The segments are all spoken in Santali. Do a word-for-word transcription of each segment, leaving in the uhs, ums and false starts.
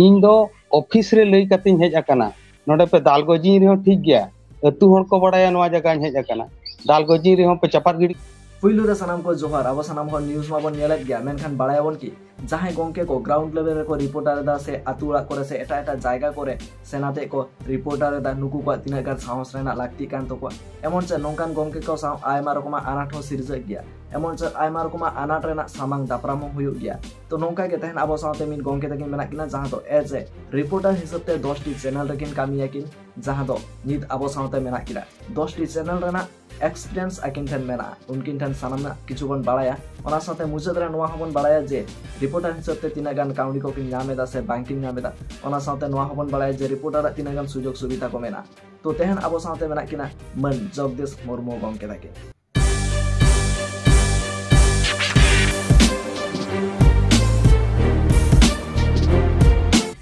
ᱤᱧ ᱫᱚ ᱚᱯᱷᱤᱥ ᱨᱮ ᱞᱟᱹᱭ ᱠᱟᱛᱮᱧ ᱦᱮᱡ ᱟᱠᱟᱱᱟ᱾ ᱱᱚᱰᱮ ᱯᱮ ᱫᱟᱞ ᱜᱚᱡᱤᱧ ᱨᱮᱦᱚᱸ ᱴᱷᱤᱠ ᱜᱮᱭᱟ, ᱟᱹᱛᱩ ᱦᱚᱲ ᱠᱚ ᱵᱟᱲᱟᱭᱟ ᱱᱚᱣᱟ ᱡᱟᱭᱜᱟᱧ ᱦᱮᱡ ᱟᱠᱟᱱᱟ᱾ ᱫᱟᱞ ᱜᱚᱡᱤᱧ ᱨᱮᱦᱚᱸ ᱯᱮ ᱪᱟᱯᱟᱫ ᱜᱤᱰᱤ᱾ ᱯᱩᱭᱞᱩ ᱨᱮ ᱥᱟᱱᱟᱢ ᱠᱚ ᱡᱚᱦᱟᱨ᱾ ᱟᱵᱚ ᱥᱟᱱᱟᱢ ᱦᱚᱲ ᱱᱤᱭᱩᱡᱽ ᱢᱟᱵᱚᱱ ᱧᱮᱞᱮᱫ ᱜᱮᱭᱟ, ᱢᱮᱱᱠᱷᱟᱱ ᱵᱟᱲᱟᱭᱟᱵᱚᱱ ᱠᱤ ᱡᱟᱦᱟᱸᱭ ᱜᱚᱝᱠᱮ ᱠᱚ ᱜᱨᱟᱣᱩᱱᱰ ᱞᱮᱵᱮᱞ ᱨᱮᱠᱚ ᱨᱤᱯᱳᱨᱴᱟᱨ ᱮᱫᱟ ᱥᱮ ᱟᱹᱛᱩ ᱚᱲᱟᱜ ᱠᱚᱨᱮ ᱥᱮ ᱮᱴᱟᱜ ᱮᱴᱟᱜ ᱡᱟᱭᱜᱟ ᱠᱚᱨᱮ ᱥᱮᱱ ᱟᱛᱮᱫ ᱠᱚ ᱨᱤᱯᱳᱨᱴᱟᱨ ᱮᱫᱟ, ᱱᱩᱠᱩ ᱠᱚᱣᱟᱜ ᱛᱤᱱᱟᱹᱜ ᱜᱟᱱ ᱥᱟᱦᱚᱥ ᱨᱮᱱᱟᱜ ᱞᱟᱹᱠᱛᱤ ᱠᱟᱱ ᱛᱟᱠᱚᱣᱟ? ᱮᱢᱚᱱ ᱪᱮᱫ ᱱᱚᱝᱠᱟᱱ ᱜᱚᱝᱠᱮ ᱠᱚ ᱥᱟᱶ ᱟᱭᱢᱟ ᱨᱚᱠᱚᱢᱟᱜ ᱟᱱᱟᱴ ᱦᱚᱸ ᱥᱤᱨᱡᱟᱹᱜ ᱜᱮᱭᱟ, ᱮᱢᱚᱱ ᱪᱮᱫ ᱟᱭᱢᱟ ᱨᱚᱠᱚᱢᱟᱜ ᱟᱱᱟᱴ ᱨᱮᱱᱟᱜ ᱥᱟᱢᱟᱝ ᱫᱟᱯᱨᱟᱢ ᱦᱚᱸ ᱦᱩᱭᱩᱜ ᱜᱮᱭᱟ᱾ ᱛᱚ ᱱᱚᱝᱠᱟ ᱜᱮ ᱛᱮᱦᱮᱧ ᱟᱵᱚ ᱥᱟᱶᱛᱮ ᱢᱤᱫ ᱜᱚᱝᱠᱮ ᱛᱟᱹᱠᱤᱱ ᱢᱮᱱᱟᱜ ᱠᱤᱱᱟ, ᱡᱟᱦᱟᱸ ᱫᱚ ᱮᱡ ᱮ ᱨᱤᱯᱳᱨᱴᱟᱨ ᱦᱤᱥᱟᱹᱵ ᱛᱮ ᱫᱚᱥ ᱴᱤ ᱪᱮᱱᱮᱞ ᱨᱮᱠᱤᱱ ᱠᱟᱹᱢᱤᱭᱟᱠᱤᱱ, ᱡᱟᱦᱟᱸ ᱫᱚ ᱱᱤᱛ ᱟᱵᱚ ᱥᱟᱶᱛᱮ ᱢᱮᱱᱟᱜ ᱠᱤᱱᱟ᱾ ᱫᱚᱥ ᱴᱤ ᱪᱮᱱᱮᱞ ᱨᱮᱱᱟᱜ ᱮᱠᱥᱯᱤᱨᱤᱭᱮᱱᱥ ᱟᱹᱠᱤᱱ ᱴᱷᱮᱱ ᱢᱮᱱᱟᱜᱼᱟ, ᱩᱱᱠᱤᱱ ᱴᱷᱮᱱ ᱥᱟᱱᱟᱢᱟᱜ ᱠᱤᱪᱷᱩ ᱵᱚᱱ ᱵᱟᱲᱟᱭᱟ᱾ ᱚᱱᱟ ᱥᱟᱶᱛᱮ ᱢᱩᱪᱟᱹᱫ ᱨᱮ ᱱᱚᱣᱟ ᱦᱚᱸᱵᱚᱱ ᱵᱟᱲᱟᱭᱟ ᱡᱮ ᱨᱤᱯᱳᱨᱴᱟᱨ ᱦᱤᱥᱟᱹᱵ ᱛᱮ ᱛᱤᱱᱟᱹᱜ ᱜᱟᱱ ᱠᱟᱹᱣᱰᱤ ᱠᱚᱠᱤᱱ ᱧᱟᱢ ᱮᱫᱟ ᱥᱮ ᱵᱟᱝᱠᱤᱱ ᱧᱟᱢ ᱮᱫᱟ᱾ ᱚᱱᱟ ᱥᱟᱶᱛᱮ ᱱᱚᱣᱟ ᱦᱚᱸᱵᱚᱱ ᱵᱟᱲᱟᱭᱟ ᱡᱮ ᱨᱤᱯᱳᱨᱴᱟᱨᱟᱜ ᱛᱤᱱᱟᱹᱜ ᱜᱟᱱ ᱥᱩᱡᱳᱜᱽ ᱥᱩᱵᱤᱫᱷᱟ ᱠᱚ ᱢᱮᱱᱟᱜᱼᱟ᱾ ᱛᱚ ᱛᱮᱦᱮᱧ ᱟᱵᱚ ᱥᱟᱶᱛᱮ ᱢᱮᱱᱟᱜ ᱠᱤᱱᱟ ᱢᱟᱹᱱ ᱡᱚᱜᱽᱫᱤᱥ ᱢᱩᱨᱢᱩ ᱜᱚᱢᱠᱮ ᱛᱟᱹᱠᱤᱱ᱾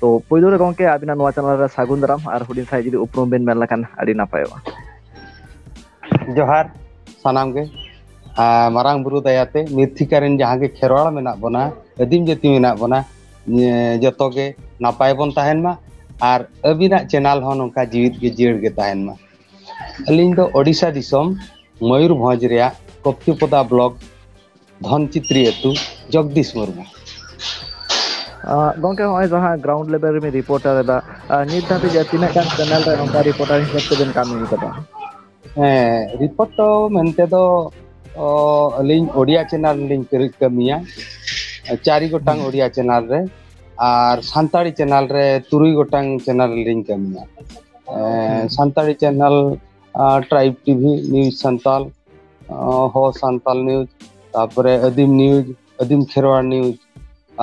ᱛᱚ ᱯᱳᱭᱞᱳ ᱨᱮ ᱜᱚᱢᱠᱮ ᱟᱹᱵᱤᱱᱟᱜ ᱱᱚᱣᱟ ᱪᱮᱱᱮᱞ ᱨᱮ ᱥᱟᱹᱜᱩᱱ ᱫᱟᱨᱟᱢ, ᱟᱨ ᱦᱩᱰᱤᱧ ᱥᱟᱺᱦᱤᱡ ᱡᱩᱫᱤ ᱩᱯᱨᱩᱢ ᱵᱤᱱ ᱢᱮᱱ ᱞᱮᱠᱷᱟᱱ ᱟᱹᱰᱤ ᱱᱟᱯᱟᱭᱚᱜᱼᱟ᱾ ᱡᱚᱦᱟᱨ ᱥᱟᱱᱟᱢ ᱜᱮ᱾ ᱟᱨ ᱢᱟᱨᱟᱝ ᱵᱩᱨᱩ ᱫᱟᱭᱟᱛᱮ ᱢᱤᱨᱛᱷᱤᱠᱟ ᱨᱮᱱ ᱡᱟᱦᱟᱸ ᱜᱮ ᱠᱷᱮᱨᱣᱟᱲ ᱢᱮᱱᱟᱜ ᱵᱚᱱᱟ, ᱟᱹᱫᱤᱢ ᱡᱟᱹᱛᱤ ᱢᱮᱱᱟᱜ ᱵᱚᱱᱟ, ᱡᱚᱛᱚ ᱜᱮ ᱱᱟᱯᱟᱭ ᱵᱚᱱ ᱛᱟᱦᱮᱱ ᱢᱟ᱾ ᱟᱨ ᱟᱹᱵᱤᱱᱟᱜ ᱪᱮᱱᱮᱞ ᱦᱚᱸ ᱱᱚᱝᱠᱟ ᱡᱤᱣᱤᱫ ᱜᱮ ᱡᱤᱭᱟᱹᱲ ᱜᱮ ᱛᱟᱦᱮᱱ ᱢᱟ᱾ ᱟᱹᱞᱤᱧ ᱫᱚ ᱳᱰᱤᱥᱟ ᱫᱤᱥᱚᱢ ᱢᱚᱭᱩᱨᱵᱷᱚᱸᱡᱽ ᱨᱮᱭᱟᱜ ᱠᱚᱯᱛᱤᱯᱚᱫᱟ ᱵᱞᱚᱠ ᱫᱷᱚᱱᱪᱤᱛᱨᱤ ᱟᱹᱛᱩ, ᱡᱚᱜᱽᱫᱤᱥ ᱢᱩᱨᱢᱩ᱾ ᱟᱸ, ᱜᱚᱢᱠᱮ, ᱱᱚᱜᱼᱚᱭ ᱡᱟᱦᱟᱸ ᱜᱨᱟᱣᱩᱱᱰ ᱞᱮᱵᱮᱞ ᱨᱮᱵᱤᱱ ᱨᱤᱯᱳᱨᱴᱟᱨ ᱮᱫᱟ, ᱟᱸ, ᱱᱤᱛ ᱫᱷᱟᱹᱵᱤᱡ ᱛᱤᱱᱟᱹᱜ ᱜᱟᱱ ᱪᱮᱱᱮᱞ ᱨᱮ ᱱᱚᱝᱠᱟ ᱨᱤᱯᱳᱨᱴᱟᱨ ᱦᱤᱥᱟᱹᱵ ᱛᱮᱵᱤᱱ ᱠᱟᱹᱢᱤ ᱠᱟᱫᱟ? ᱦᱮᱸ, ᱨᱤᱯᱳᱨᱴ ᱫᱚ ᱢᱮᱱᱛᱮ ᱫᱚ, ᱚ, ᱟᱹᱞᱤᱧ ᱳᱰᱤᱭᱟ ᱪᱮᱱᱮᱞ ᱨᱮᱞᱤᱧ ᱠᱟᱹ-, ᱠᱟᱹᱢᱤᱭᱟ᱾ ᱪᱟᱨᱤ ᱜᱚᱴᱟᱝ ᱦᱩᱸ᱾ ᱳᱰᱤᱭᱟ ᱪᱮᱱᱮᱞ ᱨᱮ, ᱟᱨ ᱥᱟᱱᱛᱟᱲᱤ ᱪᱮᱱᱮᱞ ᱨᱮ ᱛᱩᱨᱩᱭ ᱜᱚᱴᱟᱝ ᱪᱮᱱᱮᱞ ᱨᱮᱞᱤᱧ ᱠᱟᱹᱢᱤᱭᱟ᱾ ᱮᱸ, ᱦᱩᱸ᱾ ᱥᱟᱱᱛᱟᱲᱤ ᱪᱮᱱᱮᱞ, ᱟᱸ, ᱴᱨᱟᱭᱤᱵᱽ ᱴᱤᱵᱷᱤ, ᱱᱤᱭᱩᱡᱽ ᱥᱟᱱᱛᱟᱞ, ᱟᱸ, ᱦᱚ ᱥᱟᱱᱛᱟᱞ ᱱᱤᱭᱩᱡᱽ, ᱛᱟᱨᱯᱚᱨᱮ ᱟᱹᱫᱤᱢ ᱱᱤᱭᱩᱡᱽ, ᱟᱹᱫᱤᱢ ᱠᱷᱮᱨᱣᱟᱲ ᱱᱤᱭᱩᱡᱽ,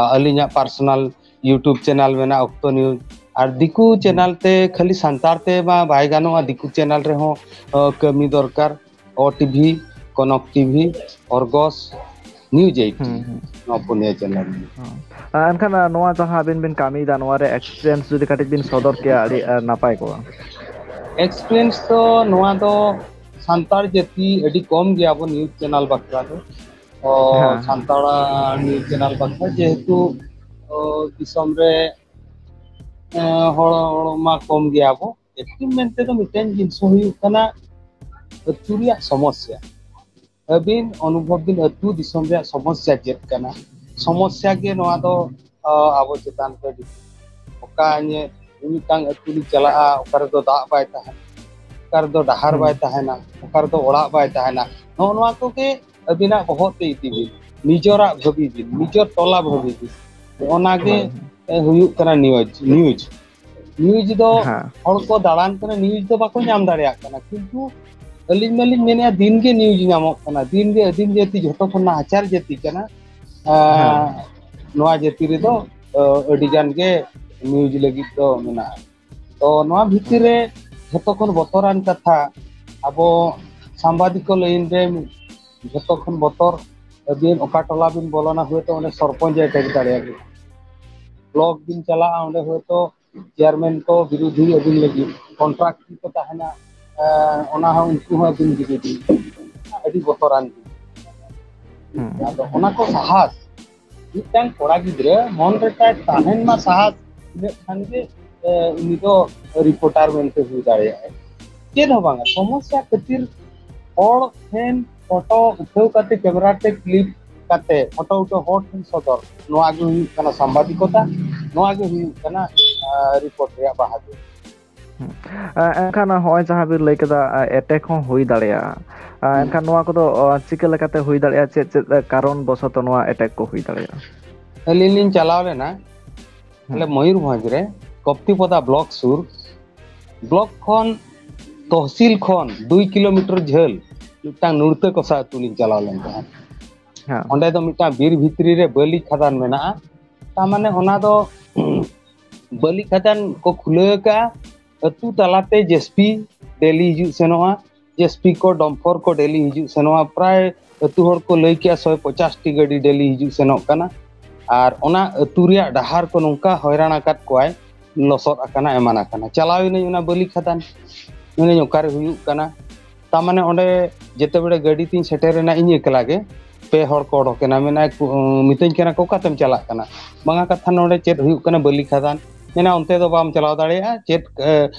ᱟᱨ ᱟᱹᱞᱤᱧᱟᱜ ᱯᱟᱨᱥᱚᱱᱟᱞ YouTube ᱪᱮᱱᱮᱞ ᱢᱮᱱᱟᱜᱼᱟ, ᱚᱠᱛᱚ ᱱᱤᱭᱩᱡᱽ᱾ ᱟᱨ ᱫᱤᱠᱩ ᱦᱩᱸ᱾ ᱪᱮᱱᱮᱞ ᱛᱮ ᱠᱷᱟᱹᱞᱤ ᱥᱟᱱᱛᱟᱲ ᱛᱮ ᱢᱟ ᱵᱟᱭ ᱜᱟᱱᱚᱜᱼᱟ, ᱫᱤᱠᱩ ᱪᱮᱱᱮᱞ ᱨᱮᱦᱚᱸ, ᱟᱸ, ᱠᱟᱹᱢᱤ ᱫᱚᱨᱠᱟᱨ᱾ ᱳ ᱴᱤᱵᱷᱤ, ᱠᱚᱱᱚᱠ ᱴᱤᱵᱷᱤ, ᱚᱨᱜᱚᱥ, ᱱᱤᱭᱩᱡᱽ ᱮᱭᱤᱴᱤᱱ, ᱦᱩᱸ, ᱦᱩᱸ᱾ ᱱᱚᱣᱟ ᱯᱩᱱᱭᱟᱹ ᱪᱮᱱᱮᱞ᱾ ᱦᱩᱸ᱾ ᱟᱨ ᱮᱱᱠᱷᱟᱱ, ᱟᱨ ᱱᱚᱣᱟ ᱡᱟᱦᱟᱸ ᱟᱵᱤᱱ ᱵᱤᱱ ᱠᱟᱹᱢᱤᱭᱮᱫᱟ, ᱱᱚᱣᱟ ᱨᱮ ᱮᱠᱥᱯᱤᱨᱤᱭᱮᱱᱥ ᱡᱩᱫᱤ ᱠᱟᱹᱴᱤᱡ ᱵᱤᱱ ᱥᱚᱫᱚᱨ ᱠᱮᱭᱟ, ᱟᱹᱰᱤ, ᱟᱨ ᱱᱟᱯᱟᱭ ᱠᱚᱜᱼᱟ᱾ ᱮᱠᱥᱯᱤᱨᱤᱭᱮᱱᱥ ᱫᱚ ᱱᱚᱣᱟ ᱫᱚ ᱥᱟᱱᱛᱟᱲ ᱡᱟᱹᱛᱤ ᱟᱹᱰᱤ ᱠᱚᱢ ᱜᱮᱭᱟ ᱵᱚᱱ ᱱᱤᱭᱩᱡᱽ ᱪᱮᱱᱮᱞ ᱵᱟᱠᱷᱨᱟ ᱫᱚ᱾ ᱚ, ᱦᱮᱸ, ᱦᱮᱸ᱾ ᱥᱟᱱᱛᱟᱲᱟᱜ ᱱᱤᱭᱩᱡᱽ ᱪᱮᱱᱮᱞ ᱵᱟᱠᱷᱨᱟ ᱡᱮᱦᱮᱛᱩ, ᱚ, ᱫᱤᱥᱚᱢ ᱨᱮ ᱦᱚᱲ ᱢᱟ ᱠᱚᱢ ᱜᱮᱭᱟ ᱵᱚ᱾ ᱮᱠᱴᱤᱵᱷ ᱢᱮᱱᱛᱮ ᱫᱚ ᱢᱤᱫᱴᱮᱱ ᱡᱤᱱᱤᱥ ᱦᱩᱭᱩᱜ ᱠᱟᱱᱟ ᱟᱹᱛᱩ ᱨᱮᱭᱟᱜ ᱥᱚᱢᱚᱥᱥᱟ᱾ ᱟᱹᱵᱤᱱ ᱚᱱᱩᱵᱷᱚᱵ ᱵᱤᱱ ᱟᱹᱛᱩ ᱫᱤᱥᱚᱢ ᱨᱮᱭᱟᱜ ᱥᱚᱢᱚᱥᱥᱟ ᱪᱮᱫ ᱠᱟᱱᱟ? ᱥᱚᱢᱚᱥᱥᱟ ᱜᱮ ᱱᱚᱣᱟ ᱫᱚ ᱟᱵᱚ ᱪᱮᱛᱟᱱ ᱨᱮ ᱰᱤᱯᱮᱱᱰ᱾ ᱚᱠᱟ ᱧᱮ-, ᱢᱤᱫᱴᱟᱝ ᱟᱹᱛᱩ ᱞᱤᱧ ᱪᱟᱞᱟᱜᱼᱟ, ᱚᱠᱟ ᱨᱮᱫᱚ ᱫᱟᱜ ᱵᱟᱭ ᱛᱟᱦᱮᱱᱟ, ᱚᱠᱟ ᱨᱮᱫᱚ ᱰᱟᱦᱟᱨ ᱦᱩᱸ᱾ ᱵᱟᱭ ᱛᱟᱦᱮᱱᱟ, ᱚᱠᱟ ᱨᱮᱫᱚ ᱚᱲᱟᱜ ᱵᱟᱭ ᱛᱟᱦᱮᱱᱟ, ᱱᱚᱜᱼᱚ ᱱᱚᱣᱟ ᱠᱚᱜᱮ ᱟᱹᱵᱤᱱᱟᱜ ᱵᱚᱦᱚᱜ ᱛᱮ ᱤᱫᱤ ᱵᱤᱱ, ᱱᱤᱡᱚᱨᱟᱜ ᱵᱷᱟᱹᱵᱤ ᱵᱤᱱ, ᱱᱤᱡᱚᱨ ᱴᱚᱞᱟ ᱵᱷᱟᱹᱵᱤ ᱵᱤᱱ᱾ ᱚᱱᱟ ᱜᱮ, ᱦᱳᱭ᱾ ᱮ, ᱦᱩᱭᱩᱜ ᱠᱟᱱᱟ ᱱᱤᱭᱩᱡᱽ, ᱱᱤᱭᱩᱡᱽ᱾ ᱱᱤᱭᱩᱡᱽ ᱫᱚ ᱦᱮᱸ᱾ ᱦᱚᱲ ᱠᱚ ᱫᱟᱬᱟᱱ ᱠᱟᱱᱟ, ᱱᱤᱭᱩᱡᱽ ᱫᱚ ᱵᱟᱠᱚ ᱧᱟᱢ ᱫᱟᱲᱮᱭᱟᱜ ᱠᱟᱱᱟ, ᱠᱤᱱᱛᱩ ᱟᱹᱞᱤᱧ ᱢᱟᱞᱤᱧ ᱢᱮᱱᱮᱫᱼᱟ ᱫᱤᱱ ᱜᱮ ᱱᱤᱭᱩᱡᱽ ᱧᱟᱢᱚᱜ ᱠᱟᱱᱟ, ᱫᱤᱱ ᱜᱮ ᱟᱹᱫᱤᱢ ᱡᱟᱹᱛᱤ ᱡᱷᱚᱛᱚ ᱠᱷᱚᱱ ᱱᱟᱦᱟᱪᱟᱨ ᱡᱟᱹᱛᱤ ᱠᱟᱱᱟ᱾ ᱟᱸ, ᱦᱮᱸ᱾ ᱱᱚᱣᱟ ᱡᱟᱹᱛᱤ ᱨᱮᱫᱚ, ᱟᱹ, ᱟᱹᱰᱤ ᱜᱟᱱ ᱜᱮ ᱱᱤᱭᱩᱡᱽ ᱞᱟᱹᱜᱤᱫ ᱫᱚ ᱢᱮᱱᱟᱜᱼᱟ᱾ ᱛᱚ ᱱᱚᱣᱟ ᱵᱷᱤᱛᱤᱨ ᱨᱮ ᱡᱷᱚᱛᱚ ᱠᱷᱚᱱ ᱵᱚᱛᱚᱨᱟᱱ ᱠᱟᱛᱷᱟ, ᱟᱵᱚ ᱥᱟᱢᱵᱟᱫᱤᱠ ᱠᱚ ᱞᱟᱹᱭᱤᱱ ᱨᱮ ᱡᱷᱚᱛᱚ ᱠᱷᱚᱱ ᱵᱚᱛᱚᱨ, ᱟᱹᱵᱤᱱ ᱚᱠᱟ ᱴᱚᱞᱟ ᱵᱤᱱ ᱵᱚᱞᱚᱱᱟ, ᱦᱚᱭᱛᱳ ᱚᱸᱰᱮ ᱥᱚᱨᱯᱚᱧᱪ ᱮ ᱮᱴᱮᱠ ᱫᱟᱲᱮᱭᱟᱵᱤᱱ᱾ ᱵᱞᱚᱠ ᱵᱤᱱ ᱪᱟᱞᱟᱜᱼᱟ, ᱚᱸᱰᱮ ᱦᱚᱭᱛᱳ ᱪᱮᱭᱟᱨᱢᱮᱱ ᱠᱚ ᱵᱤᱨᱳᱫᱷᱤ ᱟᱹᱵᱤᱱ ᱞᱟᱹᱜᱤᱫ, ᱠᱚᱱᱴᱨᱟᱠᱴ ᱠᱚ ᱛᱟᱦᱮᱱᱟ, ᱮᱸ, ᱚᱱᱟ ᱦᱚᱸ ᱩᱱᱠᱩ ᱦᱚᱸ ᱟᱹᱵᱤᱱ ᱵᱤᱨᱳᱫᱷᱤ᱾ ᱟᱹᱰᱤ ᱵᱚᱛᱚᱨᱟᱱ ᱜᱮ᱾ ᱦᱩᱸ᱾ ᱟᱫᱚ ᱚᱱᱟ ᱠᱚ ᱥᱟᱦᱟᱥ, ᱢᱤᱫᱴᱟᱝ ᱠᱚᱲᱟ ᱜᱤᱫᱽᱨᱟᱹ ᱢᱚᱱ ᱨᱮ ᱛᱟᱭ ᱛᱟᱦᱮᱱ ᱢᱟ ᱥᱟᱦᱟᱥ, ᱤᱱᱟᱹᱜ ᱠᱷᱟᱱ ᱜᱮ, ᱮ, ᱩᱱᱤ ᱫᱚ ᱨᱤᱯᱳᱨᱴᱟᱨ ᱢᱮᱱᱛᱮ ᱦᱩᱭ ᱫᱟᱲᱮᱭᱟᱜᱼᱟᱭ᱾ ᱪᱮᱫ ᱦᱚᱸ ᱵᱟᱝᱟ, ᱥᱚᱢᱚᱥᱥᱟ ᱠᱷᱟᱹᱛᱤᱨ ᱦᱚᱲ ᱴᱷᱮᱱ ᱯᱷᱳᱴᱳ ᱩᱴᱷᱟᱹᱣ ᱠᱟᱛᱮ, ᱠᱮᱢᱮᱨᱟ ᱛᱮ ᱠᱞᱤᱯ ᱠᱟᱛᱮ, ᱯᱷᱳᱴᱳ ᱩᱴᱷᱟᱹᱣ ᱦᱚᱲ ᱴᱷᱮᱱ ᱥᱚᱫᱚᱨ, ᱱᱚᱣᱟ ᱜᱮ ᱦᱩᱭᱩᱜ ᱠᱟᱱᱟ ᱥᱟᱢᱵᱟᱫᱤᱠᱚᱛᱟ, ᱱᱚᱣᱟ ᱜᱮ ᱦᱩᱭᱩᱜ ᱠᱟᱱᱟ, ᱟ, ᱨᱤᱯᱳᱨᱴ ᱨᱮᱭᱟᱜ ᱵᱟᱦᱟ ᱫᱚ᱾ ᱦᱩᱸ᱾ ᱟ, ᱮᱱᱠᱷᱟᱱ ᱦᱚᱸᱜᱼᱚᱭ ᱡᱟᱦᱟᱸ ᱵᱤᱱ ᱞᱟᱹᱭ ᱠᱮᱫᱟ, ᱟ, ᱮᱴᱮᱠ ᱦᱚᱸ ᱦᱩᱭ ᱫᱟᱲᱮᱭᱟᱜᱼᱟ᱾ ᱟ, ᱦᱩᱸ᱾ ᱮᱱᱠᱷᱟᱱ ᱱᱚᱣᱟ ᱠᱚᱫᱚ, ᱚ, ᱪᱤᱠᱟᱹ ᱞᱮᱠᱟᱛᱮ ᱦᱩᱭ ᱫᱟᱲᱮᱭᱟᱜᱼᱟ? ᱪᱮᱫ, ᱪᱮᱫ, ᱟ, ᱠᱟᱨᱚᱱ ᱵᱚᱥᱚᱛᱚ ᱱᱚᱣᱟ ᱮᱴᱮᱠ ᱠᱚ ᱦᱩᱭ ᱫᱟᱲᱮᱭᱟᱜᱼᱟ? ᱟᱹᱞᱤᱧ ᱞᱤᱧ ᱪᱟᱞᱟᱣ ᱞᱮᱱᱟ, ᱦᱩᱸ᱾ ᱟᱞᱮ ᱢᱚᱭᱩᱨᱵᱷᱚᱸᱡᱽ ᱨᱮ ᱠᱚᱯᱛᱤᱯᱚᱫᱟ ᱵᱞᱚᱠ ᱥᱩᱨ, ᱵᱞᱚᱠ ᱠᱷᱚᱱ, ᱛᱚᱦᱥᱤᱞ ᱠᱷᱚᱱ ᱫᱩᱭ ᱠᱤᱞᱳᱢᱤᱴᱟᱨ ᱡᱷᱟᱹᱞ ᱢᱤᱫᱴᱟᱝ ᱱᱩᱲᱛᱟᱹ ᱠᱚᱥᱟ ᱟᱹᱛᱩ ᱞᱤᱧ ᱪᱟᱞᱟᱣ ᱞᱮᱱ ᱛᱟᱦᱮᱸᱫ᱾ ᱦᱮᱸ᱾ ᱚᱸᱰᱮ ᱫᱚ ᱢᱤᱫᱴᱟᱝ ᱵᱤᱨ ᱵᱷᱤᱛᱨᱤ ᱨᱮ ᱵᱟᱹᱞᱤ ᱠᱷᱟᱫᱟᱱ ᱢᱮᱱᱟᱜᱼᱟ᱾ ᱛᱟᱨ ᱢᱟᱱᱮ ᱚᱱᱟ ᱫᱚ ᱵᱟᱹᱞᱤ ᱠᱷᱟᱫᱟᱱ ᱠᱚ ᱠᱷᱩᱞᱟᱹᱣ ᱟᱠᱟᱫᱼᱟ, ᱟᱹᱛᱩ ᱛᱟᱞᱟᱛᱮ ᱡᱮᱥᱯᱤ ᱰᱮᱞᱤ ᱦᱤᱡᱩᱜ ᱥᱮᱱᱚᱜᱼᱟ, ᱡᱮᱥᱯᱤ ᱠᱚ ᱰᱚᱢᱯᱷᱚᱨ ᱠᱚ ᱰᱮᱞᱤ ᱦᱤᱡᱩᱜ ᱥᱮᱱᱚᱜᱼᱟ᱾ ᱯᱨᱟᱭ ᱟᱹᱛᱩ ᱦᱚᱲ ᱠᱚ ᱞᱟᱹᱭ ᱠᱮᱜᱼᱟ ᱥᱚᱭ ᱯᱚᱪᱟᱥ ᱴᱤ ᱜᱟᱹᱰᱤ ᱰᱮᱞᱤ ᱦᱤᱡᱩᱜ ᱥᱮᱱᱚᱜ ᱠᱟᱱᱟ᱾ ᱟᱨ ᱚᱱᱟ ᱟᱹᱛᱩ ᱨᱮᱭᱟᱜ ᱰᱟᱦᱟᱨ ᱠᱚ ᱱᱚᱝᱠᱟ ᱦᱚᱭᱨᱟᱱ ᱟᱠᱟᱫ ᱠᱚᱣᱟᱭ, ᱞᱚᱥᱚᱫ ᱟᱠᱟᱱᱟ, ᱮᱢᱟᱱ ᱟᱠᱟᱱᱟ᱾ ᱪᱟᱞᱟᱣ ᱮᱱᱟᱹᱧ ᱚᱱᱟ ᱵᱟᱹᱞᱤ ᱠᱷᱟᱫᱟᱱ, ᱢᱮᱱᱟᱹᱧ ᱚᱠᱟᱨᱮ ᱦᱩᱭᱩᱜ ᱠᱟᱱᱟ᱾ ᱛᱟᱨ ᱢᱟᱱᱮ ᱚᱸᱰᱮ ᱡᱮᱛᱮ ᱵᱮᱲᱮ ᱜᱟᱹᱰᱤ ᱛᱤᱧ ᱥᱮᱴᱮᱨ ᱮᱱᱟ ᱤᱧ ᱮᱠᱞᱟ ᱜᱮ, ᱯᱮ ᱦᱚᱲ ᱠᱚ ᱚᱰᱚᱠ ᱮᱱᱟ, ᱢᱮᱱᱟᱭ ᱠᱩ-, ᱢᱤᱛᱟᱹᱧ ᱠᱟᱱᱟ ᱠᱚ, "ᱚᱠᱟᱛᱮᱢ ᱪᱟᱞᱟᱜ ᱠᱟᱱᱟ?" ᱵᱟᱝᱟ ᱠᱟᱛᱷᱟ, ᱱᱚᱰᱮ ᱪᱮᱫ ᱦᱩᱭᱩᱜ ᱠᱟᱱᱟ, ᱵᱟᱹᱞᱤ ᱠᱷᱟᱫᱟᱱ᱾ ᱢᱮᱱᱟ, "ᱚᱱᱛᱮ ᱫᱚ ᱵᱟᱢ ᱪᱟᱞᱟᱣ ᱫᱟᱲᱮᱭᱟᱜᱼᱟ, ᱪᱮᱫ ᱮ,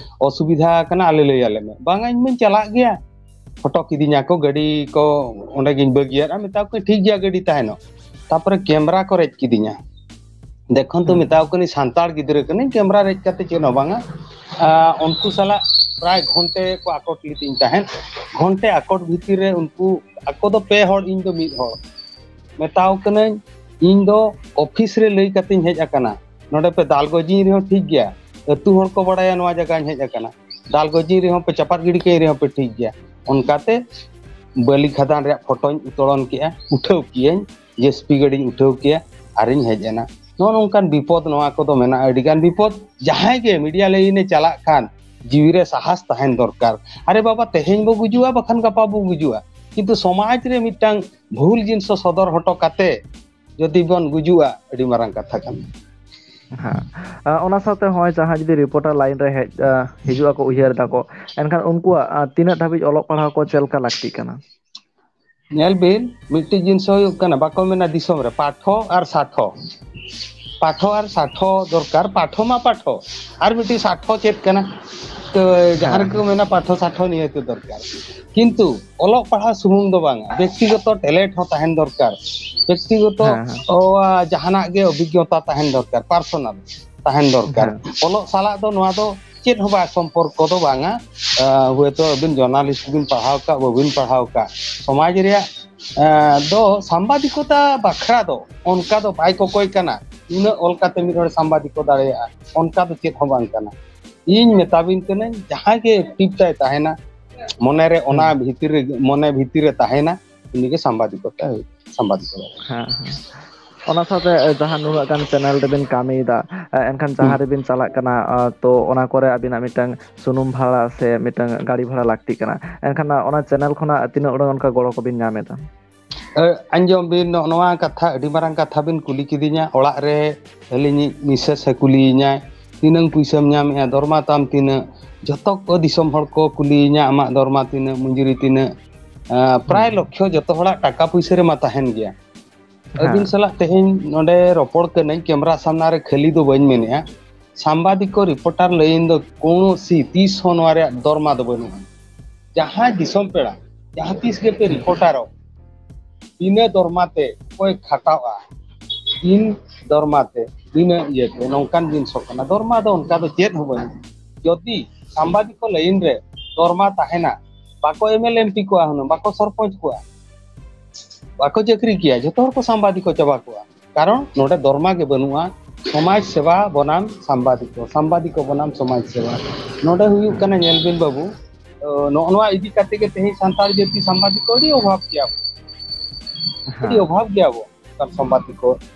ᱚᱥᱩᱵᱤᱫᱷᱟ ᱠᱟᱱᱟ, ᱟᱞᱮ ᱞᱟᱹᱭ ᱟᱞᱮ ᱢᱮ᱾" "ᱵᱟᱝᱟ, ᱤᱧ ᱢᱟᱧ ᱪᱟᱞᱟᱜ ᱜᱮᱭᱟ᱾" ᱯᱷᱳᱴᱳ ᱠᱤᱫᱤᱧᱟ ᱠᱚ, ᱜᱟᱹᱰᱤ ᱠᱚ ᱚᱸᱰᱮ ᱜᱤᱧ ᱵᱟᱹᱜᱤᱭᱟᱫᱼᱟ, ᱢᱮᱛᱟ ᱠᱚᱣᱟᱧ, "ᱴᱷᱤᱠ ᱜᱮᱭᱟ, ᱜᱟᱹᱰᱤ ᱛᱟᱦᱮᱱᱚᱜ᱾" ᱛᱟᱨᱯᱚᱨᱮ ᱠᱮᱢᱨᱟ ᱠᱚ ᱨᱮᱡ ᱠᱤᱫᱤᱧᱟ᱾ ᱫᱮᱠᱷᱚᱱ ᱛᱚ, ᱦᱮᱸ᱾ ᱢᱮᱛᱟᱣ ᱠᱟᱹᱱᱟᱹᱧ, ᱥᱟᱱᱛᱟᱲ ᱜᱤᱫᱽᱨᱟᱹ ᱠᱟᱹᱱᱟᱹᱧ, ᱠᱮᱢᱨᱟ ᱨᱮᱡ ᱠᱟᱛᱮ ᱪᱮᱫ ᱦᱚᱸ ᱵᱟᱝᱟ᱾ ᱟᱨ ᱩᱱᱠᱩ ᱥᱟᱞᱟᱜ ᱯᱨᱟᱭ ᱜᱷᱚᱱᱴᱮ ᱠᱚ ᱟᱠᱚᱴ ᱞᱤᱫᱤᱧ ᱛᱟᱦᱮᱸᱫ᱾ ᱜᱷᱚᱱᱴᱮ ᱟᱠᱚᱴ ᱵᱷᱤᱛᱤᱨ ᱨᱮ ᱩᱱᱠᱩ, ᱟᱠᱚ ᱫᱚ ᱯᱮ ᱦᱚᱲ, ᱤᱧ ᱫᱚ ᱢᱤᱫ ᱦᱚᱲ᱾ ᱢᱮᱛᱟᱣ ᱠᱟᱹᱱᱟᱹᱧ, ᱤᱧ ᱫᱚ ᱚᱯᱷᱤᱥ ᱨᱮ ᱞᱟᱹᱭ ᱠᱟᱛᱮᱧ ᱦᱮᱡ ᱟᱠᱟᱱᱟ᱾ ᱱᱚᱰᱮ ᱯᱮ ᱫᱟᱞ ᱜᱚᱡᱤᱧ ᱨᱮᱦᱚᱸ ᱴᱷᱤᱠ ᱜᱮᱭᱟ, ᱟᱹᱛᱩ ᱦᱚᱲ ᱠᱚ ᱵᱟᱲᱟᱭᱟ ᱱᱚᱣᱟ ᱡᱟᱭᱜᱟᱧ ᱦᱮᱡ ᱟᱠᱟᱱᱟ᱾ ᱫᱟᱞ ᱜᱚᱡᱤᱧ ᱨᱮᱦᱚᱸ ᱯᱮ, ᱪᱟᱯᱟᱫ ᱜᱤᱰᱤ ᱠᱟᱹᱧ ᱨᱮᱦᱚᱸ ᱯᱮ ᱴᱷᱤᱠ ᱜᱮᱭᱟ᱾ ᱚᱱᱠᱟᱛᱮ ᱵᱟᱹᱞᱤ ᱠᱷᱟᱫᱟᱱ ᱨᱮᱭᱟᱜ ᱯᱷᱳᱴᱳᱧ ᱩᱛᱚᱲᱚᱱ ᱠᱮᱜᱼᱟ, ᱩᱴᱷᱟᱹᱣ ᱠᱮᱜᱼᱟᱹᱧ, ᱡᱮᱥᱤᱵᱤ ᱜᱟᱹᱰᱤᱧ ᱩᱴᱷᱟᱹᱣ ᱠᱮᱜᱼᱟ, ᱟᱨᱤᱧ ᱦᱮᱡ ᱮᱱᱟ᱾ ᱱᱚᱜᱼᱚ ᱱᱚᱝᱠᱟᱱ ᱵᱤᱯᱚᱫ ᱱᱚᱣᱟ ᱠᱚᱫᱚ ᱢᱮᱱᱟᱜᱼᱟ, ᱟᱹᱰᱤᱜᱟᱱ ᱵᱤᱯᱚᱫ᱾ ᱡᱟᱦᱟᱸᱭ ᱜᱮ ᱢᱤᱰᱤᱭᱟ ᱞᱟᱭᱤᱱᱮ ᱪᱟᱞᱟᱜ ᱠᱷᱟᱱ, ᱡᱤᱣᱤ ᱨᱮ ᱥᱟᱦᱟᱥ ᱛᱟᱦᱮᱱ ᱫᱚᱨᱠᱟᱨ᱾ ᱟᱨᱮ ᱵᱟᱵᱟ, ᱛᱮᱦᱮᱧ ᱵᱚ ᱜᱩᱡᱩᱜᱼᱟ, ᱵᱟᱠᱷᱟᱱ ᱜᱟᱯᱟ ᱵᱚ ᱜᱩᱡᱩᱜᱼᱟ, ᱠᱤᱱᱛᱩ ᱥᱚᱢᱟᱡᱽ ᱨᱮ ᱢᱤᱫᱴᱟᱝ ᱵᱷᱩᱞ ᱡᱤᱱᱤᱥ ᱥᱚᱫᱚᱨ ᱦᱚᱴᱚ ᱠᱟᱛᱮ ᱡᱩᱫᱤ ᱵᱚᱱ ᱜᱩᱡᱩᱜᱼᱟ, ᱟᱹᱰᱤ ᱢᱟᱨᱟᱝ ᱠᱟᱛᱷᱟ ᱠᱟᱱᱟ᱾ ᱦᱮᱸ᱾ ᱟ, ᱚᱱᱟ ᱥᱟᱶᱛᱮ ᱦᱚᱸᱜᱼᱚᱭ ᱡᱟᱦᱟᱸ ᱡᱩᱫᱤ ᱨᱤᱯᱳᱨᱴᱟᱨ ᱞᱟᱭᱤᱱ ᱨᱮ ᱦᱮᱡ, ᱟ, ᱦᱤᱡᱩᱜ ᱟᱠᱚ, ᱩᱭᱦᱟᱹᱨ ᱫᱟᱠᱚ, ᱮᱱᱠᱷᱟᱱ ᱩᱱᱠᱩᱣᱟᱜ, ᱟ, ᱛᱤᱱᱟᱹᱜ ᱫᱷᱟᱹᱵᱤᱡ ᱚᱞᱚᱜ ᱯᱟᱲᱦᱟᱣ ᱠᱚ ᱪᱮᱫ ᱞᱮᱠᱟ ᱞᱟᱹᱠᱛᱤᱜ ᱠᱟᱱᱟ? ᱧᱮᱞ ᱵᱤᱱ, ᱢᱤᱫᱴᱤᱡ ᱡᱤᱱᱤᱥ ᱦᱩᱭᱩᱜ ᱠᱟᱱᱟ, ᱵᱟᱠᱚ ᱢᱮᱱᱟ ᱫᱤᱥᱚᱢ ᱨᱮ ᱯᱟᱴᱷᱚ ᱟᱨ ᱥᱟᱴᱷᱚ, ᱯᱟᱴᱷᱚ ᱟᱨ ᱥᱟᱴᱷᱚ ᱫᱚᱨᱠᱟᱨ, ᱯᱟᱴᱷᱚ ᱢᱟ ᱯᱟᱴᱷᱚ, ᱟᱨ ᱢᱤᱫᱴᱤᱡ ᱥᱟᱴᱷᱚ ᱪᱮᱫ ᱠᱟᱱᱟ? ᱛᱚ ᱡᱟᱦᱟᱸ ᱦᱮᱸ, ᱨᱮᱠᱚ ᱦᱮᱸ᱾ ᱢᱮᱱᱟ ᱯᱟᱴᱷᱚ ᱥᱟᱴᱷᱚ ᱱᱤᱭᱟᱹ ᱠᱚ ᱫᱚᱨᱠᱟᱨ, ᱠᱤᱱᱛᱩ ᱚᱞᱚᱜ ᱯᱟᱲᱦᱟᱣ ᱥᱩᱢᱩᱝ ᱫᱚ ᱵᱟᱝᱟ, ᱵᱮᱠᱛᱤᱜᱚᱛᱚ ᱴᱮᱞᱮᱱᱴ ᱦᱚᱸ ᱛᱟᱦᱮᱱ ᱫᱚᱨᱠᱟᱨ, ᱵᱮᱠᱛᱤᱜᱚᱛᱚ, ᱦᱮᱸ, ᱦᱮᱸ᱾ ᱚ, ᱡᱟᱦᱟᱱᱟᱜ ᱜᱮ ᱚᱵᱷᱤᱜᱽᱜᱚᱛᱟ ᱛᱟᱦᱮᱱ ᱫᱚᱨᱠᱟᱨ, ᱯᱟᱨᱥᱚᱱᱟᱞ ᱛᱟᱦᱮᱱ ᱫᱚᱨᱠᱟᱨ᱾ ᱦᱮᱸ᱾ ᱚᱞᱚᱜ ᱥᱟᱞᱟᱜ ᱫᱚ ᱱᱚᱣᱟ ᱫᱚ ᱪᱮᱫ ᱦᱚᱸ ᱵᱟᱭ ᱥᱚᱢᱯᱚᱨᱠᱚ ᱫᱚ ᱵᱟᱝᱟ᱾ ᱟ, ᱦᱚᱭᱛᱳ ᱟᱹᱵᱤᱱ ᱡᱟᱨᱱᱟᱞᱤᱥᱴ ᱵᱤᱱ ᱯᱟᱲᱦᱟᱣ ᱠᱟᱜ, ᱵᱟᱹᱵᱤᱱ ᱯᱟᱲᱦᱟᱣ ᱠᱟᱜ, ᱥᱚᱢᱟᱡᱽ ᱨᱮᱭᱟᱜ, ᱟ, ᱫᱚ ᱥᱟᱢᱵᱟᱫᱤᱠᱚᱛᱟ ᱵᱟᱠᱷᱨᱟ ᱫᱚ ᱚᱱᱠᱟ ᱫᱚ ᱵᱟᱭ ᱠᱚᱠᱚᱭ ᱠᱟᱱᱟ, ᱩᱱᱟᱹᱜ ᱚᱞ ᱠᱟᱛᱮ ᱢᱤᱫ ᱦᱚᱲ ᱥᱟᱢᱵᱟᱫᱤᱠᱚ ᱫᱟᱲᱮᱭᱟᱜᱼᱟ, ᱚᱱᱠᱟ ᱫᱚ ᱪᱮᱫ ᱦᱚᱸ ᱵᱟᱝ ᱠᱟᱱᱟ᱾ ᱤᱧ ᱢᱮᱛᱟᱵᱤᱱ ᱠᱟᱹᱱᱟᱹᱧ, ᱡᱟᱦᱟᱸᱭ ᱜᱮ ᱮᱠᱴᱤᱵᱷ ᱛᱟᱭ ᱛᱟᱦᱮᱱᱟ, ᱢᱚᱱᱮᱨᱮ ᱚᱱᱟ ᱦᱩᱸ᱾ ᱵᱷᱤᱛᱤᱨ ᱨᱮ, ᱢᱚᱱᱮ ᱵᱷᱤᱛᱤᱨ ᱨᱮ ᱛᱟᱦᱮᱱᱟ, ᱩᱱᱤᱜᱮ ᱥᱟᱢᱵᱟᱫᱤᱠᱚᱛᱟ ᱦᱩᱭᱩᱜ, ᱥᱟᱢᱵᱟᱫᱤᱠᱚᱛᱟ᱾ ᱦᱮᱸ, ᱦᱮᱸ᱾ ᱚᱱᱟ ᱥᱟᱶᱛᱮ, ᱮ, ᱡᱟᱦᱟᱸ ᱱᱩᱱᱟᱹᱜ ᱜᱟᱱ ᱪᱮᱱᱮᱞ ᱨᱮᱵᱤᱱ ᱠᱟᱹᱢᱤᱭᱮᱫᱟ, ᱮ, ᱮᱱᱠᱷᱟᱱ ᱦᱩᱸ᱾ ᱡᱟᱦᱟᱸ ᱨᱮᱵᱤᱱ ᱪᱟᱞᱟᱜ ᱠᱟᱱᱟ, ᱟ, ᱛᱚ ᱚᱱᱟ ᱠᱚᱨᱮ ᱟᱹᱵᱤᱱᱟᱜ ᱢᱤᱫᱴᱟᱝ ᱥᱩᱱᱩᱢ ᱵᱷᱟᱲᱟ ᱥᱮ ᱢᱤᱫᱴᱟᱝ ᱜᱟᱹᱰᱤ ᱵᱷᱟᱲᱟ ᱞᱟᱹᱠᱛᱤᱜ ᱠᱟᱱᱟ, ᱮᱱᱠᱷᱟᱱ ᱚᱱᱟ ᱪᱮᱱᱮᱞ ᱠᱷᱚᱱᱟᱜ ᱛᱤᱱᱟᱹᱜ ᱩᱰᱟᱹᱝ ᱚᱱᱠᱟ ᱜᱚᱲᱚ ᱠᱚᱵᱤᱱ ᱧᱟᱢ ᱮᱫᱟ? ᱮ, ᱟᱸᱡᱚᱢ ᱵᱤᱱ, ᱱᱚᱜᱼᱚ ᱱᱚᱣᱟ ᱠᱟᱛᱷᱟ, ᱟᱹᱰᱤ ᱢᱟᱨᱟᱝ ᱠᱟᱛᱷᱟ ᱵᱤᱱ ᱠᱩᱞᱤ ᱠᱤᱫᱤᱧᱟ᱾ ᱚᱲᱟᱜ ᱨᱮ ᱟᱹᱞᱤᱧᱤᱡ ᱢᱤᱥᱮᱥ ᱮ ᱠᱩᱞᱤᱭᱤᱧᱟᱭ, "ᱛᱤᱱᱟᱹᱝ ᱯᱩᱭᱥᱟᱹᱢ ᱧᱟᱢᱮᱜᱼᱟ? ᱫᱚᱨᱢᱟ ᱛᱟᱢ ᱛᱤᱱᱟᱹᱜ?" ᱡᱷᱚᱛᱚ ᱠᱚ ᱫᱤᱥᱚᱢ ᱦᱚᱲ ᱠᱚ ᱠᱩᱞᱤᱭᱤᱧᱟ, "ᱟᱢᱟᱜ ᱫᱚᱨᱢᱟ ᱛᱤᱱᱟᱹᱜ, ᱢᱚᱡᱩᱨᱤ ᱛᱤᱱᱟᱹᱜ?" ᱟ, ᱯᱨᱟᱭ ᱦᱩᱸ᱾ ᱞᱚᱠᱠᱷᱚ ᱡᱚᱛᱚ ᱦᱚᱲᱟᱜ ᱴᱟᱠᱟ ᱯᱩᱭᱥᱟᱹ ᱨᱮᱢᱟ ᱛᱟᱦᱮᱱ ᱜᱮᱭᱟ᱾ ᱦᱮᱸ᱾ ᱟᱹᱵᱤᱱ ᱥᱟᱞᱟᱜ ᱛᱮᱦᱮᱧ ᱱᱚᱰᱮ ᱨᱚᱯᱚᱲ ᱠᱟᱹᱱᱟᱹᱧ, ᱠᱮᱢᱨᱟ ᱥᱟᱢᱱᱟ ᱨᱮ ᱠᱷᱟᱹᱞᱤ ᱫᱚ ᱵᱟᱹᱧ ᱢᱮᱱᱮᱜᱼᱟ᱾ ᱥᱟᱢᱵᱟᱫᱤᱠ ᱠᱚ ᱨᱤᱯᱳᱨᱴᱟᱨ ᱞᱟᱭᱤᱱ ᱫᱚ ᱠᱳᱱᱳ ᱥᱤ ᱛᱤᱥ ᱦᱚᱸ ᱱᱚᱣᱟ ᱨᱮᱭᱟᱜ ᱫᱚᱨᱢᱟ ᱫᱚ ᱵᱟᱹᱱᱩᱜᱼᱟ᱾ ᱡᱟᱦᱟᱸᱭ ᱫᱤᱥᱚᱢ ᱯᱮᱲᱟ, ᱡᱟᱦᱟᱸ ᱛᱤᱥ ᱜᱮᱯᱮ ᱨᱤᱯᱳᱨᱴᱟᱨᱚᱜ, ᱵᱤᱱᱟᱹ ᱫᱚᱨᱢᱟ ᱛᱮ ᱚᱠᱚᱭ ᱠᱷᱟᱴᱟᱣᱼᱟ, ᱵᱤᱱ ᱫᱚᱨᱢᱟ ᱛᱮ, ᱵᱤᱱᱟᱹ ᱤᱭᱟᱹ ᱛᱮ, ᱱᱚᱝᱠᱟᱱ ᱡᱤᱱᱤᱥ ᱠᱟᱱᱟ᱾ ᱫᱚᱨᱢᱟ ᱫᱚ ᱚᱱᱠᱟ ᱫᱚ ᱪᱮᱫ ᱦᱚᱸ ᱵᱟᱹᱱᱩᱜᱼᱟ᱾ ᱡᱩᱫᱤ ᱥᱟᱢᱵᱟᱫᱤᱠ ᱠᱚ ᱞᱟᱭᱤᱱ ᱨᱮ ᱫᱚᱨᱢᱟ ᱛᱟᱦᱮᱱᱟ, ᱵᱟᱠᱚ ᱮᱢ ᱮᱞ ᱮᱢ ᱯᱤ ᱠᱚᱜᱼᱟ, ᱦᱩᱱᱟᱹᱝ ᱵᱟᱠᱚ ᱥᱚᱨᱯᱚᱧᱪ ᱠᱚᱜᱼᱟ, ᱵᱟᱠᱚ ᱪᱟᱹᱠᱨᱤ ᱠᱮᱭᱟ, ᱡᱚᱛᱚ ᱦᱚᱲ ᱠᱚ ᱥᱟᱢᱵᱟᱫᱤᱠ ᱠᱚ ᱪᱟᱵᱟ ᱠᱚᱜᱼᱟ᱾ ᱠᱟᱨᱚᱱ ᱱᱚᱰᱮ ᱫᱚᱨᱢᱟ ᱜᱮ ᱵᱟᱹᱱᱩᱜᱼᱟ᱾ ᱥᱚᱢᱟᱡᱽ ᱥᱮᱵᱟ ᱵᱚᱱᱟᱢ ᱥᱟᱢᱵᱟᱫᱤᱠ ᱠᱚ, ᱥᱟᱢᱵᱟᱫᱤᱠ ᱠᱚ ᱵᱚᱱᱟᱢ ᱥᱚᱢᱟᱡᱽ ᱥᱮᱵᱟ᱾ ᱱᱚᱰᱮ ᱦᱩᱭᱩᱜ ᱠᱟᱱᱟ, ᱧᱮᱞ ᱵᱤᱱ ᱵᱟᱹᱵᱩ, ᱱᱚᱜᱼᱚ ᱱᱚᱣᱟ ᱤᱫᱤ ᱠᱟᱛᱮ ᱜᱮ ᱛᱮᱦᱮᱧ ᱥᱟᱱᱛᱟᱲ ᱡᱟᱹᱛᱤ ᱥᱟᱢᱵᱟᱫᱤᱠ ᱠᱚ ᱟᱹᱰᱤ ᱚᱵᱷᱟᱵᱽ ᱜᱮᱭᱟ ᱵᱚ᱾ ᱟᱹᱰᱤ ᱚᱵᱷᱟᱵᱽ ᱜᱮᱭᱟ ᱵᱚ ᱚᱱᱠᱟᱱ ᱥᱟᱢᱵᱟᱫᱤᱠ ᱠᱚ᱾